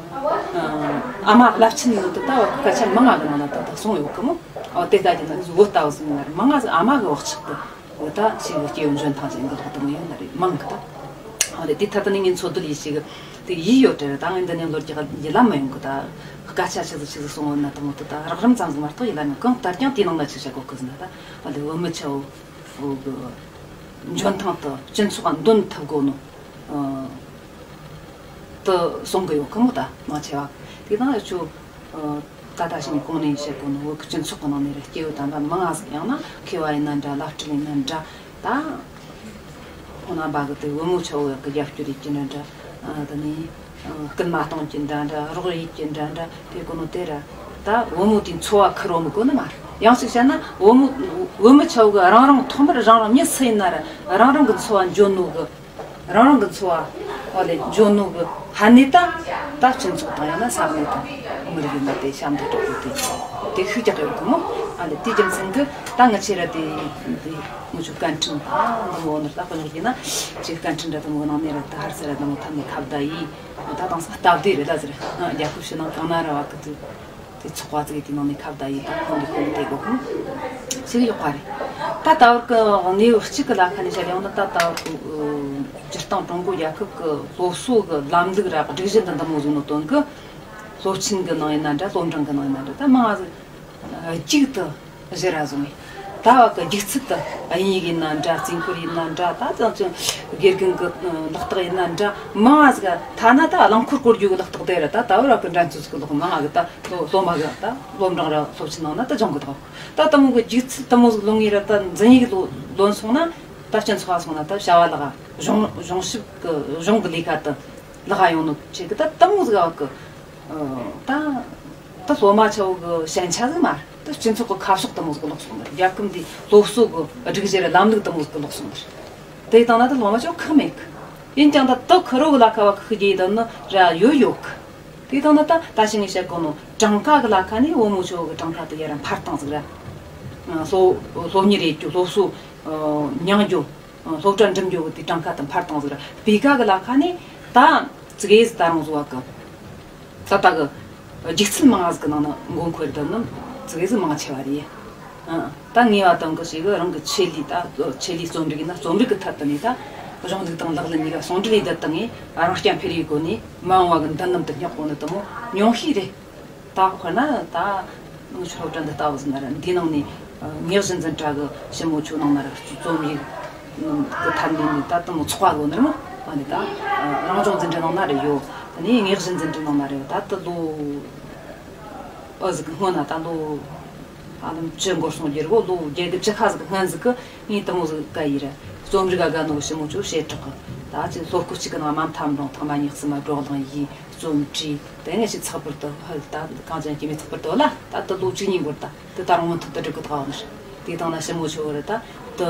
ཨ་མ་རླབས་ཆེན་ཡོད་དུ་ད་བ་སྐད་ཆ་མང་ང་གི་ནང་ན་ད་ད་སོང་ཡོད་གི་མོ། ཨོ་དེ་ལྟ་གི་ན་བོད་ལྟ་བུ་སོང་ན་རེད། མང་ང་ཟིག་ཨ་མ་གི་བག་ཆགས་དུ་བོད་ད་ཞིག་གི་སྐྱེ་བོ་འཇོན་ཐང་ཅན་གི་ལོག་དུ་མོ་ཡོད་ན་རེད། མང་གི་ད། ཨོ་ལེ་དེ་ཐད་དུ་ནི་ངས་འཚོ་བསྡུ་ལས་ཞིག་དེ་ཡིད་ཡོད་དེ་རེད། ད་ངས་འདི་ནས་ལོ་རྒྱག་ཡིད་ལ་མི་ཡོང་གི་ད། སྐད་ཆ་ཆི་ཟིག་ཆི་ཟིག་སོང་ཡོད་ན་དུ་མོ་དུ་ད་རགས་རིམ་ཙམ་ཟིག་མ་གཏོགས་ཡིད་ལ་མི་ཡོང་། གང་ལྟར་ཀྱང་དེའི་ནང་ན་ཆི་བྱ་དགོས་གི་ཟིན་ན་ད། ཨོ་ལེ་བུ་མོ་ཆ་བོ། འོ་གི། འཇོན་ཐང་དུ་སྤྱི་ཚོགས་འདོན་ཐུབ་དགོས་ནོ། ཨ། དུ་གསུང་གི་ཡོད་གི་མོ། ད་མང་ཆེ་བ་དེ་དང་ཡ་ཆོ། ཨ། ད་ད་ཞིང་གོང་ནས་བཤད་གོ་ནོ་བོད་ཀྱི་སྤྱི་ཚོགས་ཀྱི་ནང་ནས་རེ་སྐྱེ་བོ་དམ་པ་མང་ང་ཟིག་ཡང་ན་མཁས་པ་ཡིན་ན་འདྲ། བླ་སྤྲུལ་ཡིན་ན་འདྲ། ད་ཁོང་རྣམ་པ་གི་དེ་བུ་མོ་ཆ་བོ་ཡག་གི་རྒྱབ་སྐྱོར་ཡིན་གྱི་འདྲ་འདྲ། ཨ། དེ་ནས། སྐུལ་མ་གཏོང་གི་འདྲ་འདྲ། རོགས་ཡིད་ཀྱི་འདྲ་འདྲ་དེ་གོ་ནོ་དེ་ར། ད་བུ་མོ་དེའི་འཚོ་བ་ཁུར་བོ་མི་གོ་ནི་མ་རེད། ཡང་ཞིག་བཤད་ན་བུ་མོ་བུ་མོ་ཆ་བོ་གི་རང་རང་ཐོག་མར་རང་རང་མྱི་སུ་ཡིན་ན་ར་རང་རང་གི་འཚོ་བ་འཇོན་ནོ་གི། རང་རང་གི་འཚོ་བ་ཨོ་ལེ་འཇོན་ནོ་གི་ཕན་ནུས་ད། ད་སྤྱི་ཚོགས་དང་ཡང་ན་ས་གནས་དང་མི་རིགས་ཡིན་ན་དེ་ཞབས་འདེགས་སྒྲུབ་དགོས་དེ་དེ་ཤུགས་རྒྱག་ཡོད་གི་མོ། ཨ་ལེ་དེ་རྒྱུ་མཚན་གི་ད་ང་ཆེ་ར་དེ་དེ་ངུ་ཆུ་བཀའ་འཕྲིན་ད་འདི་མོ་ནི་ད་དཔེ་ཉོག་ཡིན་ན་ཅིག་བཀའ་འཕྲིན་འདྲ་དུ་མོ་ནང་ནས་ར་ད་ཧར་ས་ར་ད་མོ་ཐམ་ནས་ཁ་བརྡ་ཡིས། ད་དང་ས་སྟབས་བདེ་རེད་ལ་ཟེར། རྒྱལ་ཁབ་ཕྱི་ནང་གང་ན་ར་བ་གི་དུ་དེ་ཚོགས་པ་ཚིག་དེ་ནང་ནས་ཁ་བརྡ་ཡིས་ད་ཁོང་གི་ཁོང་གི་དེ་གོ་ཁོང་ཞིག་ཡོད་པ་རེད། ད་ད་བར་གི་གནས་བབ་གཅིག་གི་ལ་ཁ་ནས་བཤད་ཡོང་ན། ད་ད་བར་གི་སྤྱིར་བཏང་ཀྲུང་གོ་རྒྱལ་ཁབ་གི་སློབ་གསོ་གི་ལམ་ལུགས་ར་སྒྲིག་གཞི་འདི་འདི་མོ་བཟོས་ནོ་དོན་གི་སློབ་ཆེན་གི་ནང་ཡིན་ན་འདྲ། སློབ་འབྲིང་གི་ནང་ཡིན་ན་འདྲ། ད་མང་ང་ཟིག་གཅིག་ཏུ་གཞི་ར་བཟུང་ངས། ད་བ་གི་རྒྱུགས་ཚུལ་དུ་དབྱིན་ཡིག་ཡིན་ན་འདྲ། རྩིས་འཁོར་ཡིན་ན་འདྲ། ད་ཅང་ཅང་དགེ་རྒན་གི་ལག་རྟགས་ཡིན་ན་འདྲ། མང་ང་ཟིག་ཐ་ན་ད་རླངས་འཁོར་བསྐོར་རྒྱུ་གི་ལག་རྟགས་དེ་ར་ད་ད་བར་བ་གི་འགྲན་རྩོད་ཟིག་གི་ལོག་མང་ང་གི་ད་སློབ་སློབ་མ་གི་ད་སློབ་འབྲིང་ར་སློབ་ཆེན་ནང་ན་ད་སྦྱོང་གི་འདུག་ད་དེ་མོ་གི་རྒྱུགས་ཚུལ་དེ་མོ་ཟིག་ལོན་ངེས་ར་ད་འཛིན་ཡིག་ལོ་ལོན་སོང་ན་ད་སྤྱི་ཚོགས་སོང་ན་ད་བྱ་བ་ལག་གཞུང་གཞུང་ཞིབ་གི་གཞུང་གི་ལས་ཀ་དེ་ལག་ཡོང་ནོ་ཆེ་གི། ད་དེ་མོ་ཟིག་བ་གི་ད་ད་སློབ་མ་ཆ་བོ་གི་ཞན་ཆ་ཟིག་མ་རེད། ད་སྤྱི་ཚོགས་གི་ཁ་ཕྱོགས་དེ་མོ་ཟིག་ལོག་སོང་ནི་རེད། རྒྱལ་ཁབ་འདིའི་སློབ་གསོ་གི་སྒྲིག་གཞི་ར་ལམ་ལུགས་དེ་མོ་ཟིག་ལོག་སོང་ནི་རེད། དེ་དང་ན་ད་སློབ་མ་ཆ་བོ་ཁག་མེད་གི། ཡིན་ཀྱང་ད་དེ་ཁུར་བོ་གི་ལ་ཁ་བ་གི་ཤི་རྒྱུ་ཡི་དོན་ནི་ར་ཡོད་ཡོད་གི། དེ་དང་ན་ད་ད་ཞིང་ངས་བཤད་གོ་ནོ་གྲངས་ཀ་གི་ལ་ཁ་ནས་བུ་མོ་ཆ་བོ་གི་གྲངས་ཀ་དེ་ཡར་འཕར་བཏང་ཟིག་ར། སློབ་སློབ་གཉེར་ཡེད་རྒྱུ། སློབ་གསོ་མྱང་རྒྱུ། སློབ་གྲྭ་འགྲིམ་རྒྱུ་གི་དེ་གྲངས་ཀ་དེ་འཕར་བཏང་ཟིག་ར། སྤུས་ཀ་གི་ལ་ཁ་ནས་ད་ཙི་གེ་ཟིག་ད་རུང་བཟོ་བ་གི། ད་ལྟ་གི་རྒྱུགས་ཚུལ་མང་ང་ཟིག་གི་ནང་ན་མགོ་འཁོར་བསྡད་ནི་ཙི་གེ་ཟིག་མང་ཆེ་བ་རེད། ཨ། ད་ངེས་པ་དང་གི་ཞིག་རང་གི་ཆེད་ལས། ད་ཆེད་ལས་རྩོམ་རིག་ཡིན་ན་རྩོམ་རིག་གི་ཐད་དུ་ནས་ད་གཞུང་ལུགས་དང་ལག་ལེན་གཉིས་ཀ་ཟུང་འབྲེལ་ལས་བསྡད་བཏང་ངས་རང་རྐྱ་འཕེར་བའི་སྒོ་ནས་མ་འོངས་པ་གི་མདུན་ལམ་དུ་སྙེག་གོ་ནི་དེ་མོ་ཉུང་ཤས་རེད། ད་དཔེར་ན་ད་ངུ་ཆོ་སློབ་གྲྭ་འདི་ལྟ་བུ་ཟིན་ན་ར་འདིའི་ནང་ནས་ཨ་དངོས་གཞི་འཛིན་གྲྭ་གི་ཞི་མོ་ཆོ་ནང་ན་ར་རྩོམ་ཡིག་གི་ཐད་ནས་ནི་ད་དེ་མོ་ཚོགས་པ་གོ་ནི་རེད་མོ། ཨ་ནི་ད་ཨ་རང་སྦྱོང་འཛིན་གྲྭ་ནང་ན་རེ་ཡོད། ད་ནི་དངོས་གཞི་འཛིན་གྲྭ་ནང་ན་རེ་ཡོད། ད་དེ་ལོ་ཨ་ཟིག་གི་སྔོན་ན་ད་ལོ་ཧ་ལམ་བཅུ་འགོར་སོང་རྒྱུ་རེད་གོ། ལོ་བརྒྱད་དགུ་བཅུ་ཁ་ཟིག་གི་སྔོན་ཟིག་གི་ངས་དེ་མོ་ཟིག་ག་ཡིན་ར། རྩོམ་རིག་ག་དགའ་ནོ་གི་ཞི་མོ་ཆོ་བྱེ་བྲག་གི་ད་ཅིག་སློབ་སྐུ་གཅིག་གི་ནང་མ་མཐའ་མ་རུང་ཐེངས་མ་གཉིས་གསུམ་མ་བགྲོ་གླེང་ཡིས། རྩོམ་བྲིས། དེ་ནས་ཞིག་ཚགས་པར་དུ་ཧ་ད་གང་ཅན་སྐྱེ་མེད་ཚགས་པར་དུ་ལ་ད་དུ་ལོ་བཅུ་གཉིས་འགོར། ད་དེ་ད་རུང་མུ་མཐུད་དུ་སྒྲུབ་གི་ཐག་ནི་རེད། དེ་དང་ན་ཞི་མོ་ཆོ་རེད། ད་དུ་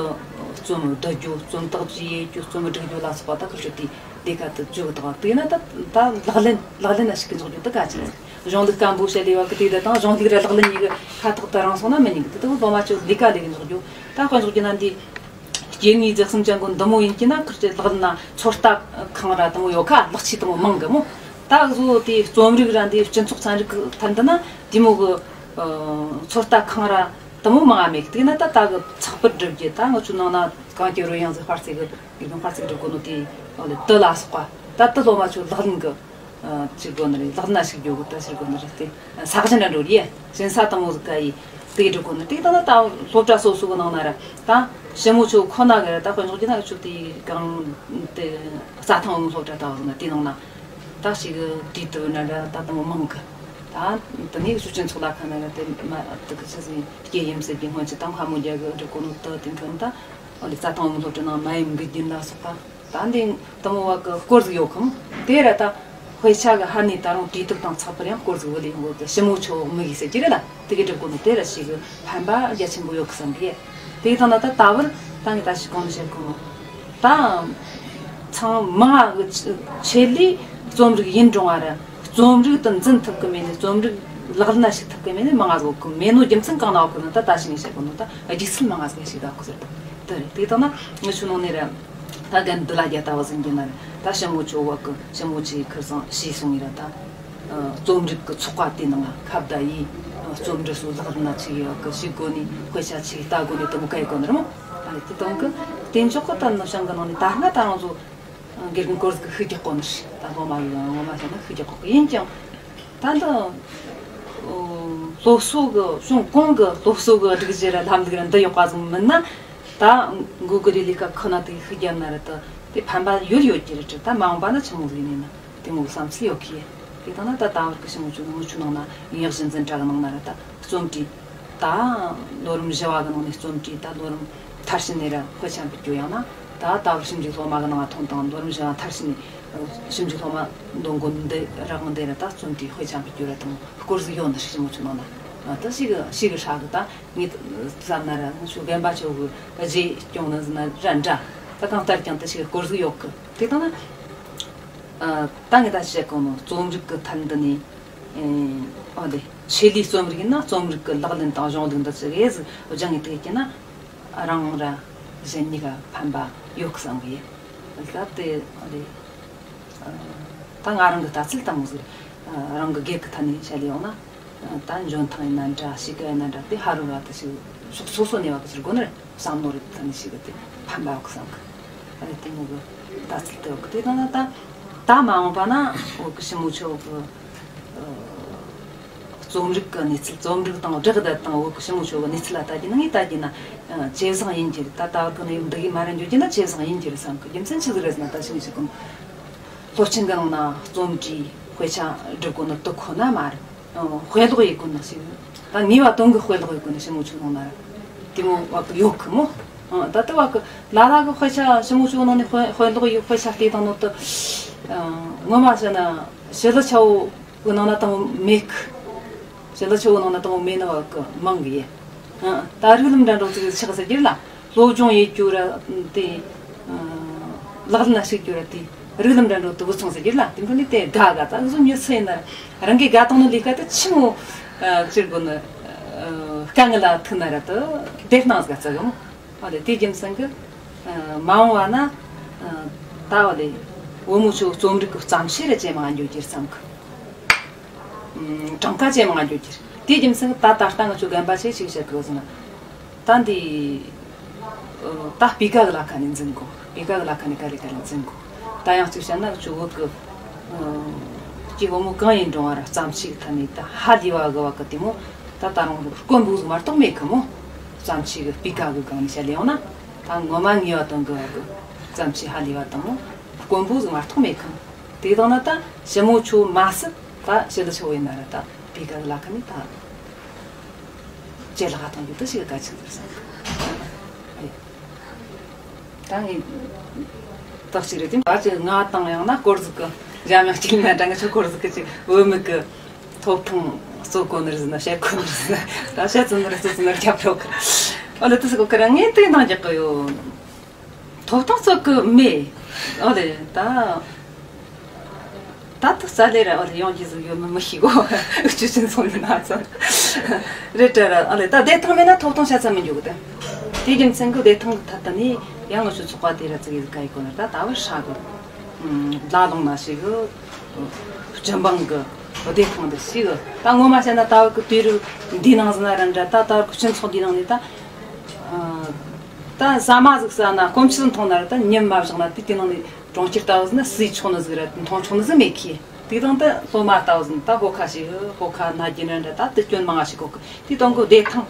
རྩོམ་བསྡུ་རྒྱུ། རྩོམ་དག་བཅོས་ཡེད་རྒྱུ། རྩོམ་སྒྲིག་རྒྱུ་ལ་སོགས་པ་ད་ཁུ་ཆོ་དེ་ལས་ཀ་དུ་བཅུ་གི་ཐག་དེ་ན་ད་ད་ལག་ལེན་ལག་ལེན་ན་ཞིག་གི་འཇོག་རྒྱུ་དུ་ག་ཅི་གཞུང་ལུགས་སྐམ་པོ་བཤད་ལས་བ་གི་དེ་ད་དང་གཞུང་ལུགས་ར་ལག་ལེན་གཉིས་གི་ཁ་ཐག་དུ་རིང་སོང་ན་མི་ཉན་གི། དེ་དུ་སློབ་མ་ཆོ་ལས་ཀ་ལས་གི་འཇོག་རྒྱུ། ད་དཔེ་འཇོག་རྒྱུ་ན་འདི། སྐྱེ་དངོས་རྫས་གསུམ་ཅན་གོ་འདི་མོ་ཡིན་གྱི་ན་ཁུར་ཆེ་ལག་ལེན་ན་ཚོད་ལྟ་ཁང་ར་དེ་མོ་ཡོད་ཁ། ལག་ཆས་དེ་མོ་མང་གི་མོ། ད་གཟོད་དེ་རྩོམ་རིག་ར་འདི་སྤྱི་ཚོགས་ཚན་རིག་གི་ཐད་འདི་ན་དེ་མོ་གི་ཨ་ཚོད་ལྟ་ཁང་ར་དེ་མོ་མང་ང་མེད་གི། དེ་ན་ད་ད་གི་ཚགས་པར་སྒྲུབ་རྒྱུ། ད་ང་ཚོ་ནང་ན་གང་གི་རོལ་དབྱངས་ཟིག་དཔར་རྩིས་གི་དགེ་རྒན་དཔར་རྩིས་སྒྲུབ་གོ་ནོ་དེ་ལ་དེ་ལ་སོགས་པ། ད་དེ་སློབ་མ་ཚོ་ལག་ལེན་གི་ ཅིག་དགོས་ནི་རེད། ལག་ན་ཞིག་འགྱོ་གི་ད་ཕྱིར་དགོས་ནི་རེད་དེ། ས་གཞི་འདྲ་འགྲོ་རེད། ཞིང་ས་དང་མོ་ཟིག་ག་ཡི་དེ་གི་འགྲོ་དགོས་ནི་དེ་ད་ད་ད་སློབ་གྲྭ་སོ་སོ་གི་ནང་ན་ར་ད་ཞི་མོ་ཆོ་ཁོ་ན་གི་ར་ད་དཔེ་འཇོག་རྒྱུ་ན་ཆོ་དེ་གང་དེ་རྩྭ་ཐང་སློབ་གྲྭ་ལྟ་བུ་ཟིག་ན་དེ་ནང་ན་ད་ཞིག་གི་དུས་དུ་ན་ར་ད་དང་མོ་མང་གི། ད་དེ་ནས་ཆོ་སྤྱི་ཚོགས་ལ་ཁ་ན་ར་དེ་མ་དེ་གི་ཆི་ཟིག་སྐྱེ་ཡིན་ཟེར་གི་སྔོན་གྱི་ད་ཧ་མོ་རྒྱ་གི་འགྲོ་དགོས་ནི་ད་དེ་འཕྲོ་ནི་ད་ཨོ་ལེ་རྩྭ་ཐང་སློབ་གྲྭ་ནང་མ་ཡིན་གི་རྒྱུན་ལ་སོགས་པ། ད་འདི་དང་བ་གི་སྐོར་ཟིག་ཡོད་ཁམ། དེ་ར་ད་དཔེ་ཆ་གི་ཧ་ནི་ད་རུང་དུས་དེབ་དང་ཚགས་པར་ཡང་སྐོར་ཟིག་བུད་ལེ་ཡོང་གི། ཞི་མོ་ཆོ་མི་གི་ཟེར་གྱི་རེད་ལ། དེ་གི་སྒྲུབ་གོ་ནི་དེ་ར་ཞིག་གི་ཕན་པ་རྒྱ་ཆེན་པོ་ཡོད་གི་བསམ་གི། དེ་དང་ན་ད་ད་བར་ད་ངས་ད་ཞིག་གོང་ནས་བཤད་གོ་ནོ། ད་ཚང་མ་གི་ཆེད་ལས་རྩོམ་རིག་ཡིན་རུང་བ་ར་རྩོམ་རིག་ཏུ་འཛིན་ཐུབ་གི་མེད་ནི། རྩོམ་རིག་ལག་ལེན་ན་ཞུགས་ཐུབ་གི་མེད་ནི་མང་ང་ཟིག་གི་མེད་ནོ་རྒྱུ་མཚན་གང་ན་ཡོད་གི་ན་ད་ད་ཞིག་ངས་བཤད་གོ་ནོ་ད་རྒྱུགས་སྲོལ་མང་ང་ཟིག་ཞིག་ད་གོ་ཟེར་ད། དེ་རེད། དེ་ལྟ་ན་ངི་ཆོ་ནང་ནས་ར་ད་རྒན་འདི་ལ་རྒྱ་ལྟ་བུ་ཟིན་གྱི་ན་ར་ད་ཞི་མོ་ཆོ་བ་གི་ཞི་མོ་ཆོའི་ཁུར་སང་ཞིག་སོང་ངི་ར་ད་རྩོམ་རིག་གི་ཚོགས་པ་དེ་ནང་ཁ་བརྡ་ཡིས་རྩོམ་འབྲི་སོ་ལག་ན་ཆི་ཡོད་གི་ཞིག་གོ་ནི་དཔེ་ཆ་ཆི་ལྟ་གོ་ནི་དུ་མོ་ག་ཡི་གོ་ནི་ར་མོ། ཨ་ནི་དེ་དང་གི་དེ་འཇོག་གི་ད་ནུབ་བྱང་གི་ནང་ནས་ད་སྔ་ད་རང་ཚོ་དགེ་རྒན་སྐོར་ཟིག་གི་ཤུགས་རྒྱག་གོ་ནི་རེད། ད་ངོ་མ་ཡོད་ངོ་མ་བྱས་ན་ཤུགས་རྒྱག་གོ་གི་ཡིན་ཀྱང་། ད་འདི་སློབ་གསོ་གི་གཞུང་གོང་གི་སློབ་གསོ་གི་སྒྲིག་གཞི་ར་ལམ་ལུགས་ར་འདི་ཡོད་པ་ཟིག་མིན་ན། ད་འགོ་གི་རེ་ལས་ཀ་ཁོ་ན་དེ་ཤུགས་རྒྱབ་ན་ར་ད་དེ་ཕན་པ་ཡོད་ཡོད་ཀྱི་རེད། ད་མ་འོངས་པ་ན་ཆི་མོ་ཟིག་ཡིན་ན་དེ་མོ་བསམ་ཚུལ་ཡོད་གི། དེ་ལྟ་ན་ད་ད་བར་གི་ཞི་མོ་ཆོ་ནང་ཆུ་ནང་ན་ངེས་གཞི་འཛིན་གྲྭ་གི་ནང་ན་ར་ད་རྩོམ་བྲིས། ད་ལོ་རིམ་བཞི་བ་གི་ནང་ནས་རྩོམ་བྲིས། ད་ལོ་རིམ་མཐར་ཕྱིན་ནས་ར་དཔེ་ཆ་འབུལ་རྒྱུ་ཡང་ན་ད་ལྟ་བུ་ཞིབ་འཇུག་སློབ་མ་གི་ནང་ང་ཐོན་དང་། ལོ་རིམ་བཞི་བ་མཐར་ཕྱིན་ནས་ཞིབ་འཇུག་སློབ་མ་འདོན་གོ་འདི་རག་འདི་ར་ད་རྩོམ་བྲིས་དཔེ་ཆ་འབུལ་རྒྱུ་ར་དང་སྐོར་ཟིག་ཡོད་འདི་ཞི་མོ་ཆོ་ནང་ན། ད་ཞིག་གི་ཞིག་གི་ཧྲ་གི་ད་ངས་བསམ་ན་ར་ང་ཆོ་རྒན་པ་ཆོ་གི་རྗེས་སྐྱོང་ནི་ཟིན་ན་ར་འདྲ། ད་གང་ལྟར་ཀྱང་ད་ཞིག་གི་སྐོར་ཟིག་ཡོད་གི། དེ་ལྟ་ན། ཨ། ད་ངས་ད་བཤད་གོ་ནོ་རྩོམ་རིག་གི་ཐད་འདི་ནས། ཨ་ལེ། ཆེད་ལས་རྩོམ་རིག་ཡིན་ན་རྩོམ་རིག་གི་ལག་ལེན་དང་གཞུང་ལུགས་འདི་ཚོ་རེ་ཟིག་སྦྱང་ངས་དེ་ཀྱི་ན་རང་ར་གཞན་གཉིས་ཀ་ཕན་པ་ཡོད་གི་བསམ་གི་ཡིན། སྐབས་དེ་ཨ་ལེ། ཨ། ད་ང་རང་གི་ལྟ་ཚུལ་ལྟ་མོ་ཟིག་ཨ། རང་གི་སྒེར་གི་ཐད་ནས་བཤད་ལེ་ཡོང་ན། ད་འཇོན་ཐང་ཡིན་ན་འདྲ། གཤིས་ཀ་ཡིན་ན་འདྲ། དེ་ཧ་རུ་བ་དེ་ཞིག་ཕྱོགས་སོ་སོ་ནས་བ་གི་ཟེར་དགོས་ནི་རེད། བསམ་བློ་རེ་ད་ནི་ཞིག་གི་དེ་ཕན་པ་བ་གི་བསམ་གི། ཨ་ནི་དེ་མོ་གི་ལྟ་ཚུལ་དེ་བ་གི་དེ་དང་ད་ད་མ་འོངས་པ་ན་བོད་གི་ཞི་མོ་ཆོ་གི་ཨ། རྩོམ་རིག་གི་གནས་ཚུལ། རྩོམ་རིག་དང་སྦྲགས་ད་དང་བོད་གི་ཞི་མོ་ཆོ་གི་གནས་ཚུལ་ལ་ལྟ་རྒྱུ་ན། ངས་ལྟ་རྒྱུ་ན་ཇེ་བཟང་ཡིན་གྱི་རེད། ད་ད་བར་གི་ནས་འདི་གི་མ་ར་འགྱོ་རྒྱུ་ན་ཇེ་བཟང་ཡིན་གྱི་རེད་བསམ་གི། རྒྱུ་མཚན་ཆི་ཟིག་རེད་ཟེར་ན། ད་ཞི་མོ་ཆོ་གི་སློབ་ཆེན་གི་ནང་ན་རྩོམ་བྲིས་དཔེ་ཆ་འབྲི་དགོས་ནི་དེ་ཁོ་ན་མ་རེད། ཨ། དཔེ་ཀློག་ཡེད་དགོས་ནི་ཞིག་ད་ངེས་པ་དོན་གི་དཔེ་ཀློག་ཡེད་དགོས་ནི་ཞི་མོ་ཆོ་ནང་ན་ར་དེ་མོ་བ་གི་ཡོད་གི་མོ། ཨ། ད་ལྟ་བ་གི་ལ་ལ་གི་དཔེ་ཆ་ཞི་མོ་ཆོ་ནང་ནས་དཔེ་དཔེ་ཀློག་ཡེད། དཔེ་ཆ་བལྟས་དང་ནོ་དེ། ཨ། ངོ་མ་བཤད་ན་ཞི་ལི་ཆ་བོ་གི་ནང་ན་དང་མོ་མེད་གི། ཞི་ལི་ཆ་བོ་ནང་ན་དང་མོ་མེད་ནི་བ་གི་མང་གི་ཡེ། ཨ། ད་རིགས་ལམ་འདྲ་འགྲོ་ཚིག་ཆགས་ཟེར་གྱི་ལ། སློབ་སྦྱོང་ཡེད་རྒྱུ་ར་དེ། ཨ། ལག་ལེན་ལ་ཞུགས་རྒྱུ་ར་དེ། རིགས་ལམ་འདྲ་འགྲོ་དུ་བུ་ཚང་ཟེར་གྱི་ལ། དེ་འཕྲོ་ནས་དེ་དགའ་དགའ་ད་བཟོ་མྱི་སུ་ཡིན་ན་རང་གིས་དགའ་བཏང་ནི་ལས་ཀ་དེ་ཆི་མོ། ཨ། ཅིར་དགོས་ནི། ཨ། དཀའ་ངལ་ལ་ཐུག་ན་ར་དེ་བདེ་སྣང་ཟིག་བརྩི་གི་མོ། ཨ་ལེ། དེ་རྒྱུ་མཚན་གི། ཨ། མ་འོངས་པ་ན། ཨ། ད་བ་ལེ། བུ་མོ་ཆོ་རྩོམ་རིག་གི་བརྩམས་ཆོས་ར་ཇེ་མང་འགྱོ་རྒྱུ་བསམ་གི། ཨ། གྲངས་ཀ་ཇེ་མང་འགྱོ་རྒྱུ། དེ་རྒྱུ་མཚན་གི་ད་ད་ལྟ་ང་ཆོ་རྒན་པ་ཆེ་ཞིག་བཤད་གི་ཟེར་ན། ད་འདི། ཨ། ད་སྤུས་ཀ་གི་ལ་ཁ་ནས་འཛིན་དགོས། སྤུས་ཀ་གི་ལ་ཁ་ནས་ག་རེ་ག་རེ་འཛིན་དགོས། ད་ཡང་གཅིག་བཤད་ན་ང་ཆོ་བོད་གི། ཨ། ཀྱི་བུ་མོ་གང་ཡིན་རུང་བ་ར་བརྩམས་ཆོས་གི་ཐད་ནས་ད་ཧ་ལས་བ་གི་བ་གི་དེ་མོ། ད་ད་རུང་དཀོན་པོ་ཟིག་མ་གཏོགས་མེད་གི་མོ། བརྩམས་ཆོས་གི་སྤུས་ཀ་གི་སྒང་ནས་བཤད་ལེ་ཡོང་ན། ད་ངོ་མ་ངེས་པ་དང་གི་བ་གི་བརྩམས་ཆོས་ཧ་ལས་བ་དང་མོ། དཀོན་པོ་ཟིག་མ་གཏོགས་མེད་གི། དེ་དང་ན་ད་ཞི་མོ་ཆོ་མ་ཟད་ད་ཞི་ལི་ཆ་བོ་ཡིན་ན་ར་ད་སྤུས་ཀ་གི་ལ་ཁ་ནས་ད་ཇེ་ལེགས་གཏོང་རྒྱུ་དེ་ཞིག་གལ་ཆེན་ཟིག་བསམ་གི། ད་ངས་ཏག་ཅིག་རེད་དེ། ད་ཅིག་ང་དང་ཡང་ན་སྐོར་ཟིག་གི་འཇམ་དབྱངས་གཅིག་ལ་འདྲ། ང་ཆོ་སྐོར་ཟིག་གི་ཅིག་བུད་མེད་གི་ཐོབ་ཐང་རྩོད་གོ་ནི་རེད་ཟེར་ན། བཤད་གོ་ནི་རེད་ཟེར་ན། ད་བཤད་ཚུལ་ནི་རེད། རྩོད་ཚུལ་ནི་རེད། རྒྱབ་རོགས་གི། ཨོ་ལེ། དེ་ཟེར་གོ་ཁ་ར་ངས་དེ་འདང་རྒྱག་གི་ཡོད། ཐོབ་ཐང་རྩོད་གི་མེད། ཨོ་ལེ། ད། ད་དུ་རྩ་ལས་ར་ཨོ་ལེ་ཡོང་རྒྱུ་ཟིག་ཡོད་མིན་མི་ཤེས་གོ། ཨུ་ཆུ་ཅན་ཚོ་ནི་ན་ཚོ་རེད་དྲ་ར། ཨོ་ལེ། ད་བདེ་ཐང་མེད་ན་ཐོབ་ཐང་ཤ་ཚ་མི་འཇུག་གི་ད། དེའི་རྒྱུ་མཚན་གི་བདེ་ཐང་གི་ཐད་ད་ནི་ཡང་ཨུ་ཆུ་ཚོགས་པ་དེ་ར་ཙི་གི་ཟིག་ག་ཡི་གོ་ན་ད་ད་བར་ཧྲ་གི། ལ་ལུང་ན་ཞིག་གི་སྤྱི་འབངས་གི་བདེ་ཐང་དེ་ཞིག་གི། ད་ངོ་མ་བཤད་ན་ད་བར་གི་དུས་རབས་འདིའི་ནང་ཟིན་ན་ར་འདྲ། ད་ད་བར་གི་སྤྱི་ཚོགས་འདིའི་ནང་ནས་ད། ད་ཟ་མ་ཟིག་ཟ་ན། སྐོམ་ཆུ་ཟིག་འཐུང་ན་ར་ད་ཉིན་མ་བཞག་ན་དེ་དེ་ནང་ནས། གྲོང་ཁྱེར་ལྟ་བུ་ཟིག་ན་ཟོས་ཆོག་ནི་ཟིག་ར་འཐུང་ཆོག་ནི་ཟིག་མེད་ཁི། དེ་དང་དུ་སློབ་མ་ལྟ་བུ་ཟིན། ད་ཕོ་ཁ་ཞིག་ཕོ་ཁ་ན་རྒྱུ་འདྲ་འདྲ། ད་དུ་སྐྱོན་མང་ང་ཞིག་གོ་གི། དེ་དང་གི་བདེ་ཐང་།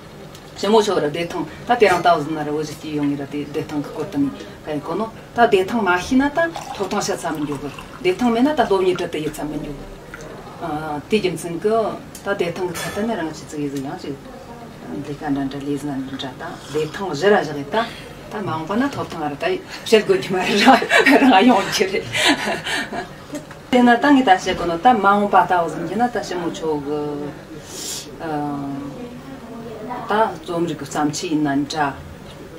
ཞི་མོ་ཆོ་ར་བདེ་ཐང་། ད་དེ་རང་ལྟ་བུ་ཟིན་ན་ར་བུ་ཞིག་སྐྱེས་ཡོང་ངེ་ར། དེ་བདེ་ཐང་གི་སྐོར་དུ་ནི་ག་ཡིན་གོ་ནོ། ད་བདེ་ཐང་མ་ཤེས་ན་ད་ཐོབ་ཐང་བཤད་ས་མི་འཇོག་གི། བདེ་ཐང་མེད་ན་ད་སློབ་གཉེར་འབྲི་དུ་ཡིད་ཚ་མི་འཇོག་གི། ཨ། དེ་རྒྱུ་མཚན་གི་ད་བདེ་ཐང་གི་ཚད་ལྡན་ནི་རང་ཆེ་ཙིག་ཡིན་ཟིག་ཡང་ཅིག་ལས་ཀ་འདྲ་འདྲ་ལས་ཟིན་འདྲ་འདྲ། ད་བདེ་ཐང་གཞི་ར་བཞག་གི། ད་ད་མ་འོངས་པ་ན་ཐོབ་ཐང་ར་ད་བཤད་དགོས་རྒྱུ་མ་རེད། རང་རང་ཡོང་རྒྱུ་རེད། དེ་ན་ད་ངས་ད་བཤད་གོ་ནོ། ད་མ་འོངས་པ་ལྟ་བུ་ཟིན་གྱི་ན་ད་ཞི་མོ་ཆོ་གི། ཨ། ད་རྩོམ་རིག་གི་བརྩམས་ཆོས་ཡིན་ན་འདྲ།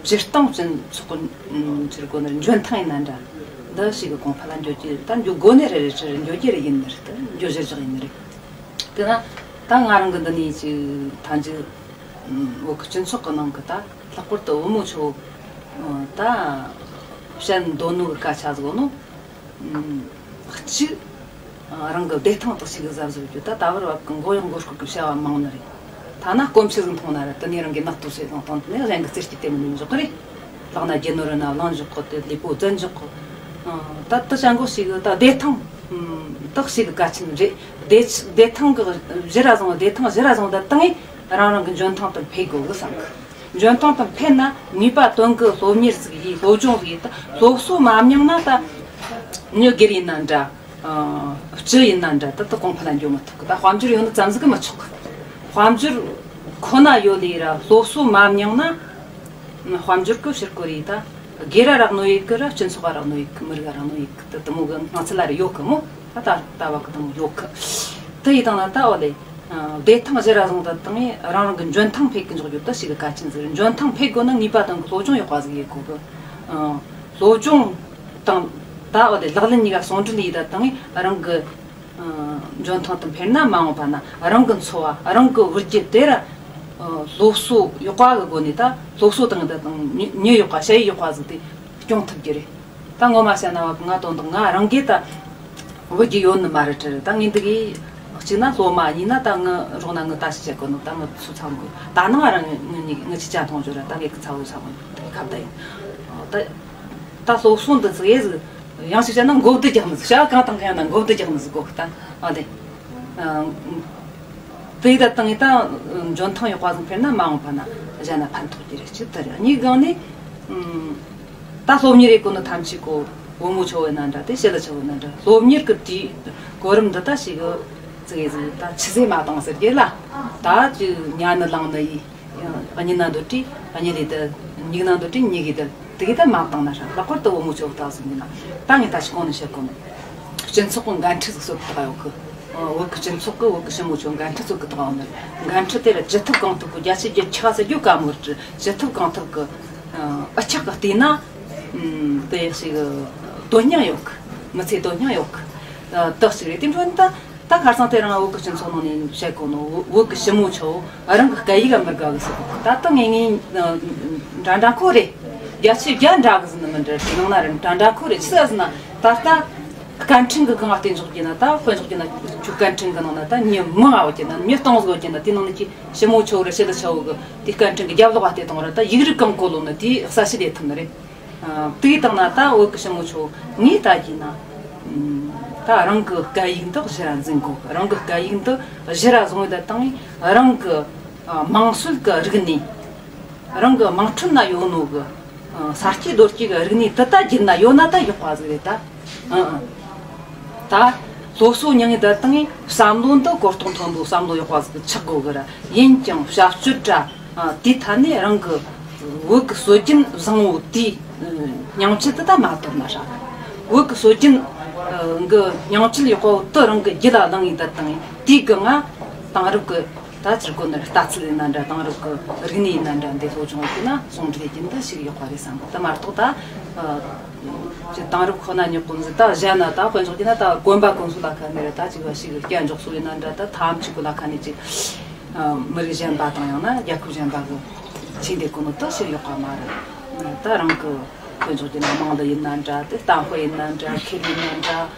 སྤྱིར་བཏང་སྤྱི་ཚོགས་ཀྱི་ཕྱིར་གོ་ནི་འཇོན་ཐང་ཡིན་ན་འདྲ། འདི་ཞིག་གི་གོང་འཕེལ་ལ་འགྱོ་རྒྱུ། ད་འགྱོ་དགོས་ནི་རེད། རེད། འགྱོ་རྒྱུ་རེད། ཡིན་ནི་རེད། ད་འགྱོ་གཞིར་བཞག་ཡིན་ནི་རེད། དེ་ན་ད་ང་རང་གི་འདི་ནས་ཅིག་ཐམས་ཅད་བོད་ཀྱི་སྤྱི་ཚོགས་ཀྱི་ནང་གི་ད་ལྷག་པར་དུ་བུ་མོ་ཆོ་ད་བཤད་འདོད་ནོ་གི་སྐད་ཆ་ཟིག་ནོ། གཅིག། རང་གི་བདེ་ཐང་དག་ཞིག་གི་གཟབ་གཟབ་རྒྱུ། ད་ད་བར་བབ་གི་མགོ་གཡོག་མགོ་སྐོར་གི་བྱ་བ་མང་ནི་རེད། ཐ་ན་སྐོམ་ཆུ་ཟིག་འཐུང་ན་ར་དེ་ནས་རང་གི་ནག་ཏུ་བྱེད་དང་དང་དེ་ནས་གཞན་གི་རྩེར་སྐྱིད་དེ་མི་ནུས་འཇོག་གི་རེད། ལག་ན་རྒྱུ་ནོར་རི་ན་བླངས་འཇོག་གི། དེ་ལུས་པོ་བཙན་འཇོག་གི། ད་དེ་ཅང་གོ་ཞིག་གི་ད་བདེ་ཐང་དག་ཞིག་གི་གལ་ཆེན་རེད། བདེ་བདེ་ཐང་གི་གཞི་ར་བཟུང་། བདེ་ཐང་གཞི་ར་བཟུང་ད་བཏང་ངས་རང་རང་གི་འཇོན་ཐང་དུ་འཕེལ་དགོས་གི་བསམ་གི། འཇོན་ཐང་དང་ཕན་ན་ནུས་པ་དོན་གི་སློབ་གཉེར་ཟིག་ཡིས། སློབ་སྦྱོང་ཟིག་ཡིས། ད་སློབ་གསོ་མ་མྱངས་ན་ད་མྱི་སྒེར་ཡིན་ན་འདྲ། སྤྱི་ཡིན་ན་འདྲ། ད་ད་གོང་འཕེལ་ལ་འགྱོ་མི་ཐུབ་གི། ད་དཔལ་འབྱོར་ཡོད་ནི་ཙམ་ཟིག་གི་མི་ཆོག་གི། དཔལ་འབྱོར་ཁོ་ན་ཡོད་ལས་ར་སློབ་གསོ་མ་མྱངས་ན་དཔལ་འབྱོར་གི་ཕྱིར་གོ་རེད། ད་སྒེར་ར་རག་ནོ་ཡིག་གི་ར། སྤྱི་ཚོགས་ར་རག་ནོ་ཡིག་གི། མི་རིགས་ར་རག་ནོ་ཡིག་གི། ད་དེ་མོ་གི་སྣང་ཚུལ་ལ་རེ་ཡོད་གི་མོ། ད་ད་ལྟ་བ་གི་དེ་མོ་ཡོད་གི། དེ་ཡིས་དང་ན་ད་འོ་ལེ། བདེ་ཐང་གཞི་ར་བཟུང་ད་བཏང་ངས་རང་རང་གི་འཇོན་ཐང་འཕེལ་གི་འཇོག་རྒྱུ་དེ་ཞིག་གི་གལ་ཆེན་ཟིག་རེད། འཇོན་ཐང་འཕེལ་དགོས་ན་ནུས་པ་དང་གི་སློབ་སྦྱོང་ཡག་པ་ཟིག་ཡེད་དགོས་གི། སློབ་སྦྱོང་དང་ད་འོ་དེ་ལག་ལེན་གཉིས་ཀ་ཟུང་འབྲེལ་ཡེད་ད་བཏང་ངས་རང་གི་འཇོན་ཐང་དུ་འཕེལ་ན་མ་འོངས་པ་ན་རང་གི་འཚོ་བ་རང་གི་བུ་རྒྱུད་དེ་ར་སློབ་གསོ་ཡག་པ་གི་སྒོ་ནས། ད་སློབ་གསོ་དང་ད་དང་མྱི་ཡག་པ་ཞ་ཡི་ཡག་པ་ཟིག་དེ་སྐྱོང་ཐུབ་རྒྱུ་རེད། ད་ངོ་མ་བཤད་ན་བ་ང་དོན་དག་ང་རང་གིས་ད་བུ་རྒྱུད་ཡོད་ནི་མ་རེད་དྲ། ད་ངས་འདི་གི་གཅིག་ན་སློབ་མ། གཉིས་ན་ད་ངི་རོགས་ན་ངི་ད་ཞིག་བྱེད་དགོས་ནོ། ད་ངི་ཚོ་ཚང་གི་ད་ནང་རང་ངི་ངི་ངི་ཅི་ཅང་མཐོང་འཇོག་ར། ད་ངས་གི་ཚ་བོ་ཚ་བོ་ཁ་བརྡ་ཡིན། ད་ད་སློབ་གསོ་འདི་ཚོ་ཡེ་ཟིག་ཡང་ཞིག་བྱས་ན་མགོ་བདེ་རྒྱག་ནི་ཟིག། བྱ་བ་གང་དང་གང་ཡང་ན་མགོ་བདེ་རྒྱག་ནི་ཟིག་གོ་གི། ད་ཨ་དེ། དེ་ད་བཏང་ངས་ད་འཇོན་ཐང་ཡག་པ་ཟིག་འཕེལ་ན་མ་འོངས་པ་ན་གཞན་ན་ཕན་ཐོགས་ཀྱི་རེད། གཅིག་དེ་རེད། གཉིས་སྒང་ནས་ད་སློབ་གཉེར་ཡེད་གོ་ནི་ཐམས་ཅད་གོ་བུ་མོ་ཆོ་བོ་ཡིན་ན་འདྲ། དེ་ཞི་ལི་ཆོ་བོ་ཡིན་ན་འདྲ། སློབ་གཉེར་གི་དེའི་གོ་རིམ་འདི་ད་ཞིག་གི་ཙི་གེ་ཟིག་ད་ཆུད་ཟོས་མ་བཏང་ཟེར་གི་ལ། ད་ཅིག་ཉལ་ནི་ལངས་ནི་ཡིས། གཉིད་ན་འདོད་དུས་གཉིད་ལས་དེ། མིག་ན་འདོད་དུས་མིག་གིས་དེ། དེ་གི་ད་མ་བཏང་ན་ཧྲ། ལྷག་པར་དུ་བུ་མོ་ཆོ་བོ་ད་ཟིན་གི་ན། ད་ངས་ད་ཞིག་གོང་ནས་བཤད་གོ་ནི། སྤྱི་ཚོགས་གི་འགན་འཁྲི་ཟིག་གསོ་གི་ད་ཡོད་གི། བོད་ཀྱི་སྤྱི་ཚོགས་ཀྱི་བོད་ཀྱི་ཞི་མོ་ཆོ་འགན་འཁྲི་གསོ་གི་ད་ཡོད་ནི། འགན་འཁྲི་དེ་ལ་ཅི་ཐུབ་གང་ཐུབ་གི། རྒྱ་ཆེ་རྒྱ་ཆེ་ཟེར་རྒྱུ་ག་མོ་རེད། ཅི་ཐུབ་གང་ཐུབ་གི་ཨུ་ཆག་གི་བལྟས་ན། དེ་ཞིག་དོན་སྙིང་ཡོད་གི། མི་ཚེ་དོན་སྙིང་ཡོད་གི། དག་ཅིག་རེད། དེ་འཕྲོ་ད། ད་ཁ་སང་དེ་རིང་བོད་ཀྱི་སྤྱི་ཚོགས་ནང་ནས་བཤད་གོ་ནོ། བོད་ཀྱི་ཞི་མོ་ཆོ་རང་གི་སྐད་ཡིག་ག་མི་དགའ་གི་ཟེར་གོ། ད་ལྟ་ངེས་ངེས་འདྲ་འདྲ་ཁོ་རེད། རྒྱ་ཆེ་རྒྱ་འདྲ་གི་ཟེར་ནི་མི་འདྲ། དེ་ནང་ན་རེད། འདྲ་འདྲ་ཁོ་རེད། ཆི་ཟེར་ན་ད་ལྟ་སྐད་འཕྲིན་གི་སྒང་བལྟས་འཇོག་རྒྱུ་ན། ད་དཔེ་འཇོག་རྒྱུ་ན་ཁྱོད་སྐད་འཕྲིན་གི་ནང་ན་ད་མྱི་མང་ང་ཡོད་རྒྱུ་ན། མྱི་སྟོང་ཟིག་ཡོད་རྒྱུ་ན། དེ་ནང་ནས་ཁྱོད་ཞི་མོ་ཆོ་རེད། ཞི་ལི་ཆོ་གི་དེ་སྐད་འཕྲིན་གི་རྒྱབ་ལོགས་བལྟས་བཏང་ར། ད་ཡིག་རིགས་གང་གོ་ལོ་ནི་དེ་གསལ་བཤད་ལས་ཐུབ་ནི་རེད། དེ་བཏང་ན་ད་བོད་ཀྱི་ཞི་མོ་ཆོ་ངས་ལྟ་རྒྱུ་ན། ད་རང་གི་སྐད་ཡིག་འདི་གཞི་ར་འཛིན་དགོས། རང་གི་སྐད་ཡིག་འདི་གཞི་ར་བཟུང་བའི་ད་བཏང་ངས་རང་གི་དམངས་སྲོལ་གི་རིག་གནས། རང་གི་དམངས་ཁྲོད་ན་ཡོད་ནོ་གི་ས་སྐྱེས་རྡོ་སྐྱེས་གི་རིག་གནས་འདི་ད་རྒྱུད་ན་ཡོད་ན་ད་ཡག་པ་ཟིག་རེད་ད། ཨང་ཨང་། ད་སློབ་གསོ་མྱངས་ངེ་ད་བཏང་ངས་བསམ་བློ་འདི་གོ་རྟོགས་མཐོན་པོ་བསམ་བློ་ཡག་པ་ཟིག་ཆགས་དགོས་གི་ར། ཡིན་ཀྱང་བྱ་སྤྱོད་ར། ཨ། དེའི་ཐད་ནས་རང་གི་བོད་ཀྱི་སྲོལ་རྒྱུན་བཟང་བོ་དེའི་ཉམས་ཆད་དེ་ད་མ་དོར་ན་ཧྲ། བོད་ཀྱི་སྲོལ་རྒྱུན་གྱི་ཉམས་ཆད་ཡག་པོ་དེ་རང་གི་རྒྱུད་ལ་བླངས་ངེ་ད་བཏང་ངས། དེའི་སྒང་ང་དེང་རབས་ཀྱི་ད་ཅིག་གོ་ནི་ལྟ་ཚུལ་ཡིན་ན་འདྲ། དེང་རབས་ཀྱི་རིག་གནས་ཡིན་ན་འདྲ། འདི་སློབ་སྦྱོང་ཡེད་ན་ཟུང་འབྲེལ་རྒྱུན་འདི་ཞིག་ཡག་པ་རེད་བསམ་གི། དེ་མ་གཏོགས་ད་ཅིག་དེང་རབས་ཁོ་ན་ཉོག་གོ་ཟིག་ད་གཞན་ན་ད་དཔེ་འཇོག་རྒྱུ་ན་ད་གོན་པ་གོན་སྲོལ་ལ་ཁ་ནས་རེད། ད་ཅིག་བ་ཞིག་སྐྱ་འཇོག་སྲོལ་ཡིན་ན་འདྲ། ད་ཐམས་ཅད་གོ་ལ་ཁ་ནས་ཅིག་མི་རིགས་གཞན་པ་དང་ཡང་ན་རྒྱལ་ཁབ་གཞན་པ་གི་ཆེ་འདེད་གོ་ནོ་དེ་ཞིག་ཡག་པ་མ་རེད། ད་རང་གི་དཔེ་འཇོག་རྒྱུ་ན་དམངས་གླུ་ཡིན་ན་འདྲ། དེ་གཏམ་དཔེ་ཡིན་ན་འདྲ། ཁེ་ལས་ཡིན་ན་འདྲ།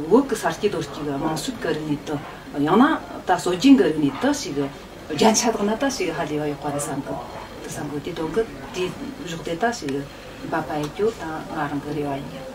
བོད་ཀྱི་ས་སྐྱེས་རྡོ་སྐྱེས་གི་དམངས་སྲོལ་གི་རིག་གནས་དེ། ཡང་ན་ད་སྲོལ་རྒྱུན་གི་རིག་གནས་དེ་ཞིག་རྒྱན་ཆ་དག་ན་ད་ཞིག་ཧ་ལས་པ་ཡག་པ་རེད་བསམ་གི། དེ་བསམ་གི། དེ་དོན་གི་དེའི་གཞོགས་དེ་ད་ཞིག་འབད་པ་ཡེད་རྒྱུ་ད་ང་རང་གི་རེ་བ་ཡིན།